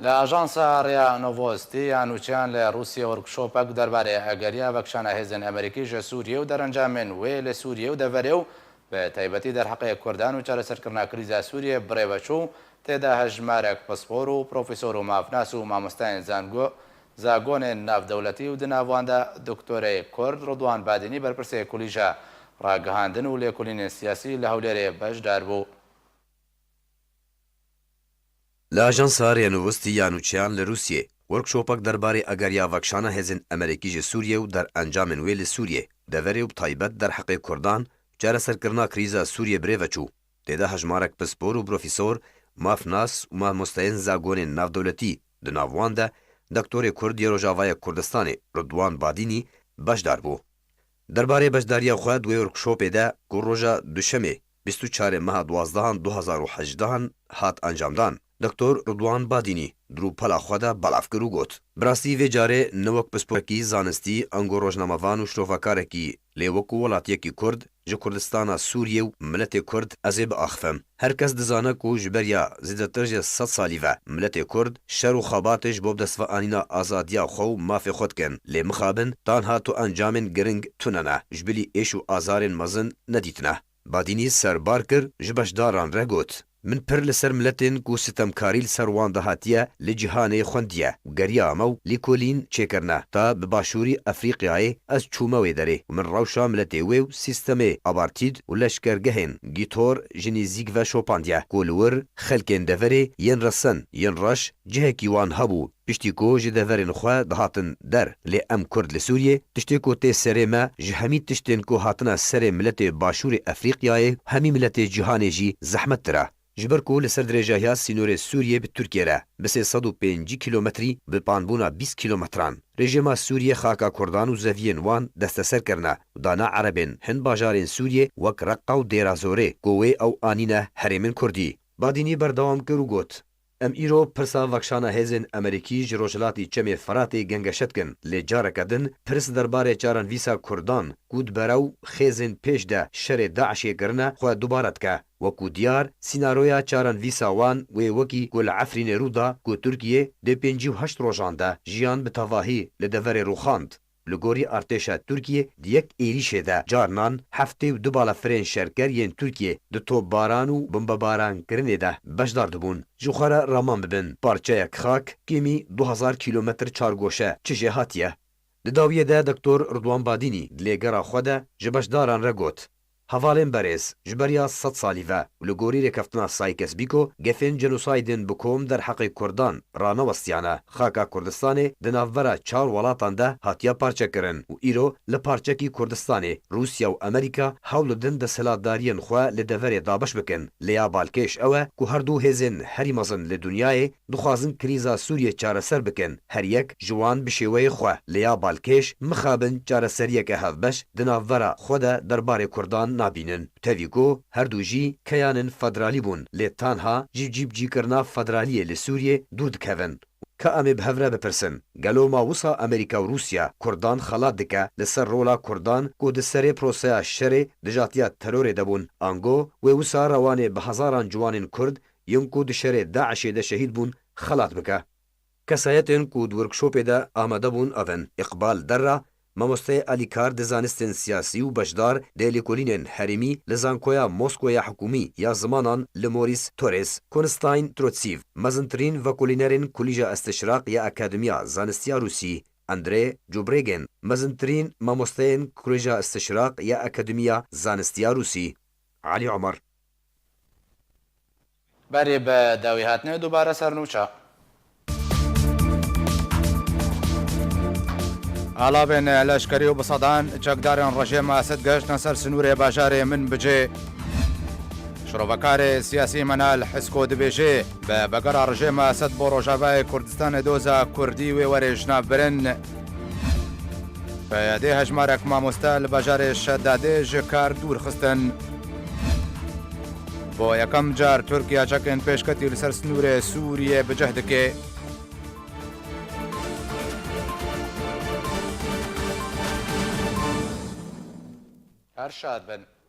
Li Ajansa Ria Novosti ya nûçeyan li Rûsye workshopek derbarê egeriya vekişana hêzên Amerîkî ji Sûriyê û derencamên wê li Sûriyê û deverê û bi taybetî derheqê Kurdan û çareserkirina krîza Sûriyê bi rê ve çû. Tê de hejmarek pispor û profesor û mafnas û mamosteyên zango-, zagonên navdewletî û di nav wan de doktorê Kurd Ridwan Badînî, berpirsê Kolîja Ragihandin û Lêkolînên Siyasî li Hewlêrê beşdar bû. Li Ajansa Rênivistî ya Nûçeyan li Rûsiyê workshopek derbarê egeriya vekişana hêzên Amerîkî ji Sûriyê û derencamên wê li Sûriyê, deverê û bi taybet derheqê Kurdan, çareserkirina krîza Sûriyê bi rê ve çû. Tê de hejmarek pispor û profesor, mafnas û mamosteyên zagonên navdewletî, di nav wan de doktorê Kurd yê Rojavayê Kurdistanê Ridwan Badînî beşdar bû. Derbarê beşdariya xwe di wê workshopê de ku roja Duşemê bîst û çarê meha duwazdehan du hazar û hejdehan hat encamdan, Doktor Ridwan Badînî di rûpela xwe de belav kir û got, bi rastî vê carê ne wek pisporekî zanistî, ango rojnamevan û şirovekarekî, lê wekû welatiyekî Kurd ji Kurdistana Sûriyê û miletê Kurd ez ê biaxifim. Her kes dizane ku ji beriya zêdetir ji sed salî ve miletê Kurd şer û xebatê ji bo bi dest ve anîna azadiya xwe û mafê xwe dikin, lê mixabin tanha tu encamên giring tune ne, ji bilî êş û azarên mezin nedîtine. Badînî serbar kir, ji beşdaran re got, Min pir li ser miletên ku sitemkarî li ser wan de hatiye li cîhanê xwendiye û geriya me û lêkolîn çêkirine ta bi Başûrî Efrîqyayê ez çûme wê derê û min rewşa miletê wê û sîstemê apartîd û leşkergehên gîtor ji nêzîk ve şopandiye ku li wir xelkên deverê yên resen, yên reş cihekî wan hebû. Piştî ku ji deverên xwe dihatin der, lê em Kurd li Sûriyê, tiştê ku tê serê me, ji hemî tiştên ku hatine serê miletê Başûrê Efrîqyayê, hemî miletê cîhanê jî zehmettir e. Ji ber ku li ser dirêjahiya sînorê Sûriyê bi Tirkiyê re bi sê sed û pêncî kîlometrî bi panbûna bîst kîlometran, rejîma Sûriyê xaka Kurdan û zeviyên wan desteser kirine û dana Erebên hin bajarên Sûriyê wek Reqqa û Dêra Zorê ku wê ew anîne herêmên Kurdî. Badînî berdewam kir û got, Em îro pirsa vekişana hêzên Amerîkî ji rojhilatî Çemê Firatê gengeşe dikin, lê careke din pirs derbarê çarenvîsa Kurdan ku di berew xêzên pêş de şerê DAIŞê kirine xwe dubare dike. Wekû diyar, sînaroya çarenvîsa wan wê wekî ku li Efrînê rû da ku Tirkiye di pêncî û heşt rojan de jiyan bi tevahî li deverê rûxand. Li gorî artêşa Tirkiyê di yek êrîşê de carnan heftê û du balafirên şerker yên Tirkiyê di topbaran û bombebarankirinê de beşdar dibûn. Ji xwe re raman bibin, parçeyek xak kêmî du hezar kîlometr çargoşe çi jê hatiye. Di dawiyê de Doktor Ridwan Badînî di lêgera xwe de ji beşdaran re got, Hevalên berêz, ji beriya sed salî ve û li gorî rêkeftina Sykes-Picot, gefên cenosaydên bi kom derheqê Kurdan ranewestiyane. Xaka Kurdistanê di navbera çar welatan de hatiye parçekirin û îro li parçekî Kurdistanê Rûsya û Amerîka hewl didin desthilatdariyên xwe li deverê dabeş bikin. Lê ya balkêş ew e ku her du hêzên herî mezin li dinyayê dixwazin krîza Sûriyê çareser bikin, her yek ji wan bi şêweyê xwe. Lê ya balkêş, mixabin çareseriyeke hevbeş di navbera xwe de derbarê Kurdan nabînin. Tevî ku her du jî keyanên federalî bûn, lê tanha ji cîbicîkirina federaliyê li Sûriyê dûr dikevin. Ka em ê bi hev re bipirsin, gelo ma wisa Amerîka û Rûsya Kurdan xelat dike li ser rola Kurdan ku di serê proseya şerê dijatiya terorê de bûn, ango wê wisa rewanê bi hezaran ciwanên Kurd yên ku di şerê DAIŞê de şehîd bûn xelat bike? Kesayetên ku di workshopê de amade bûn ev in: Îqbal Derra, mamosteyê alîkar di zanistên siyasî û beşdar di lêkolînên herêmî li Zankoya Moskoya Hikûmî ya Zimanan li Maurice Thorez, Konstantin Trotsîv, mezintirîn vekolînerên Kulîja Îstişraq ya Akademiya Zanistiya Rûsî, Andrê Cubrêgên, mezintirîn mamosteyên Kulîja Îstişraq ya Akademiya Zanistiya Rûsî, Elî Omer. Berê bi dawî hatinê dubare ser nûça. Alavên leşkerî û bi sedan çekdarên rejîma Esed gehiştine ser sinûrê bajarê Minbicê. Şirovekarê siyasî Menal Hisko dibêje, bi vegera rejîma Esed bo Rojavayê Kurdistanê doza Kurdî wê were jinavbirin. Peyadê hejmarek mamoste li bajarê Şedadê ji kar dûr xistin. Bo yekem car Tirkiye çekên pêşketî li ser sinûrê Sûriyê bi cih dike. Her şad bin.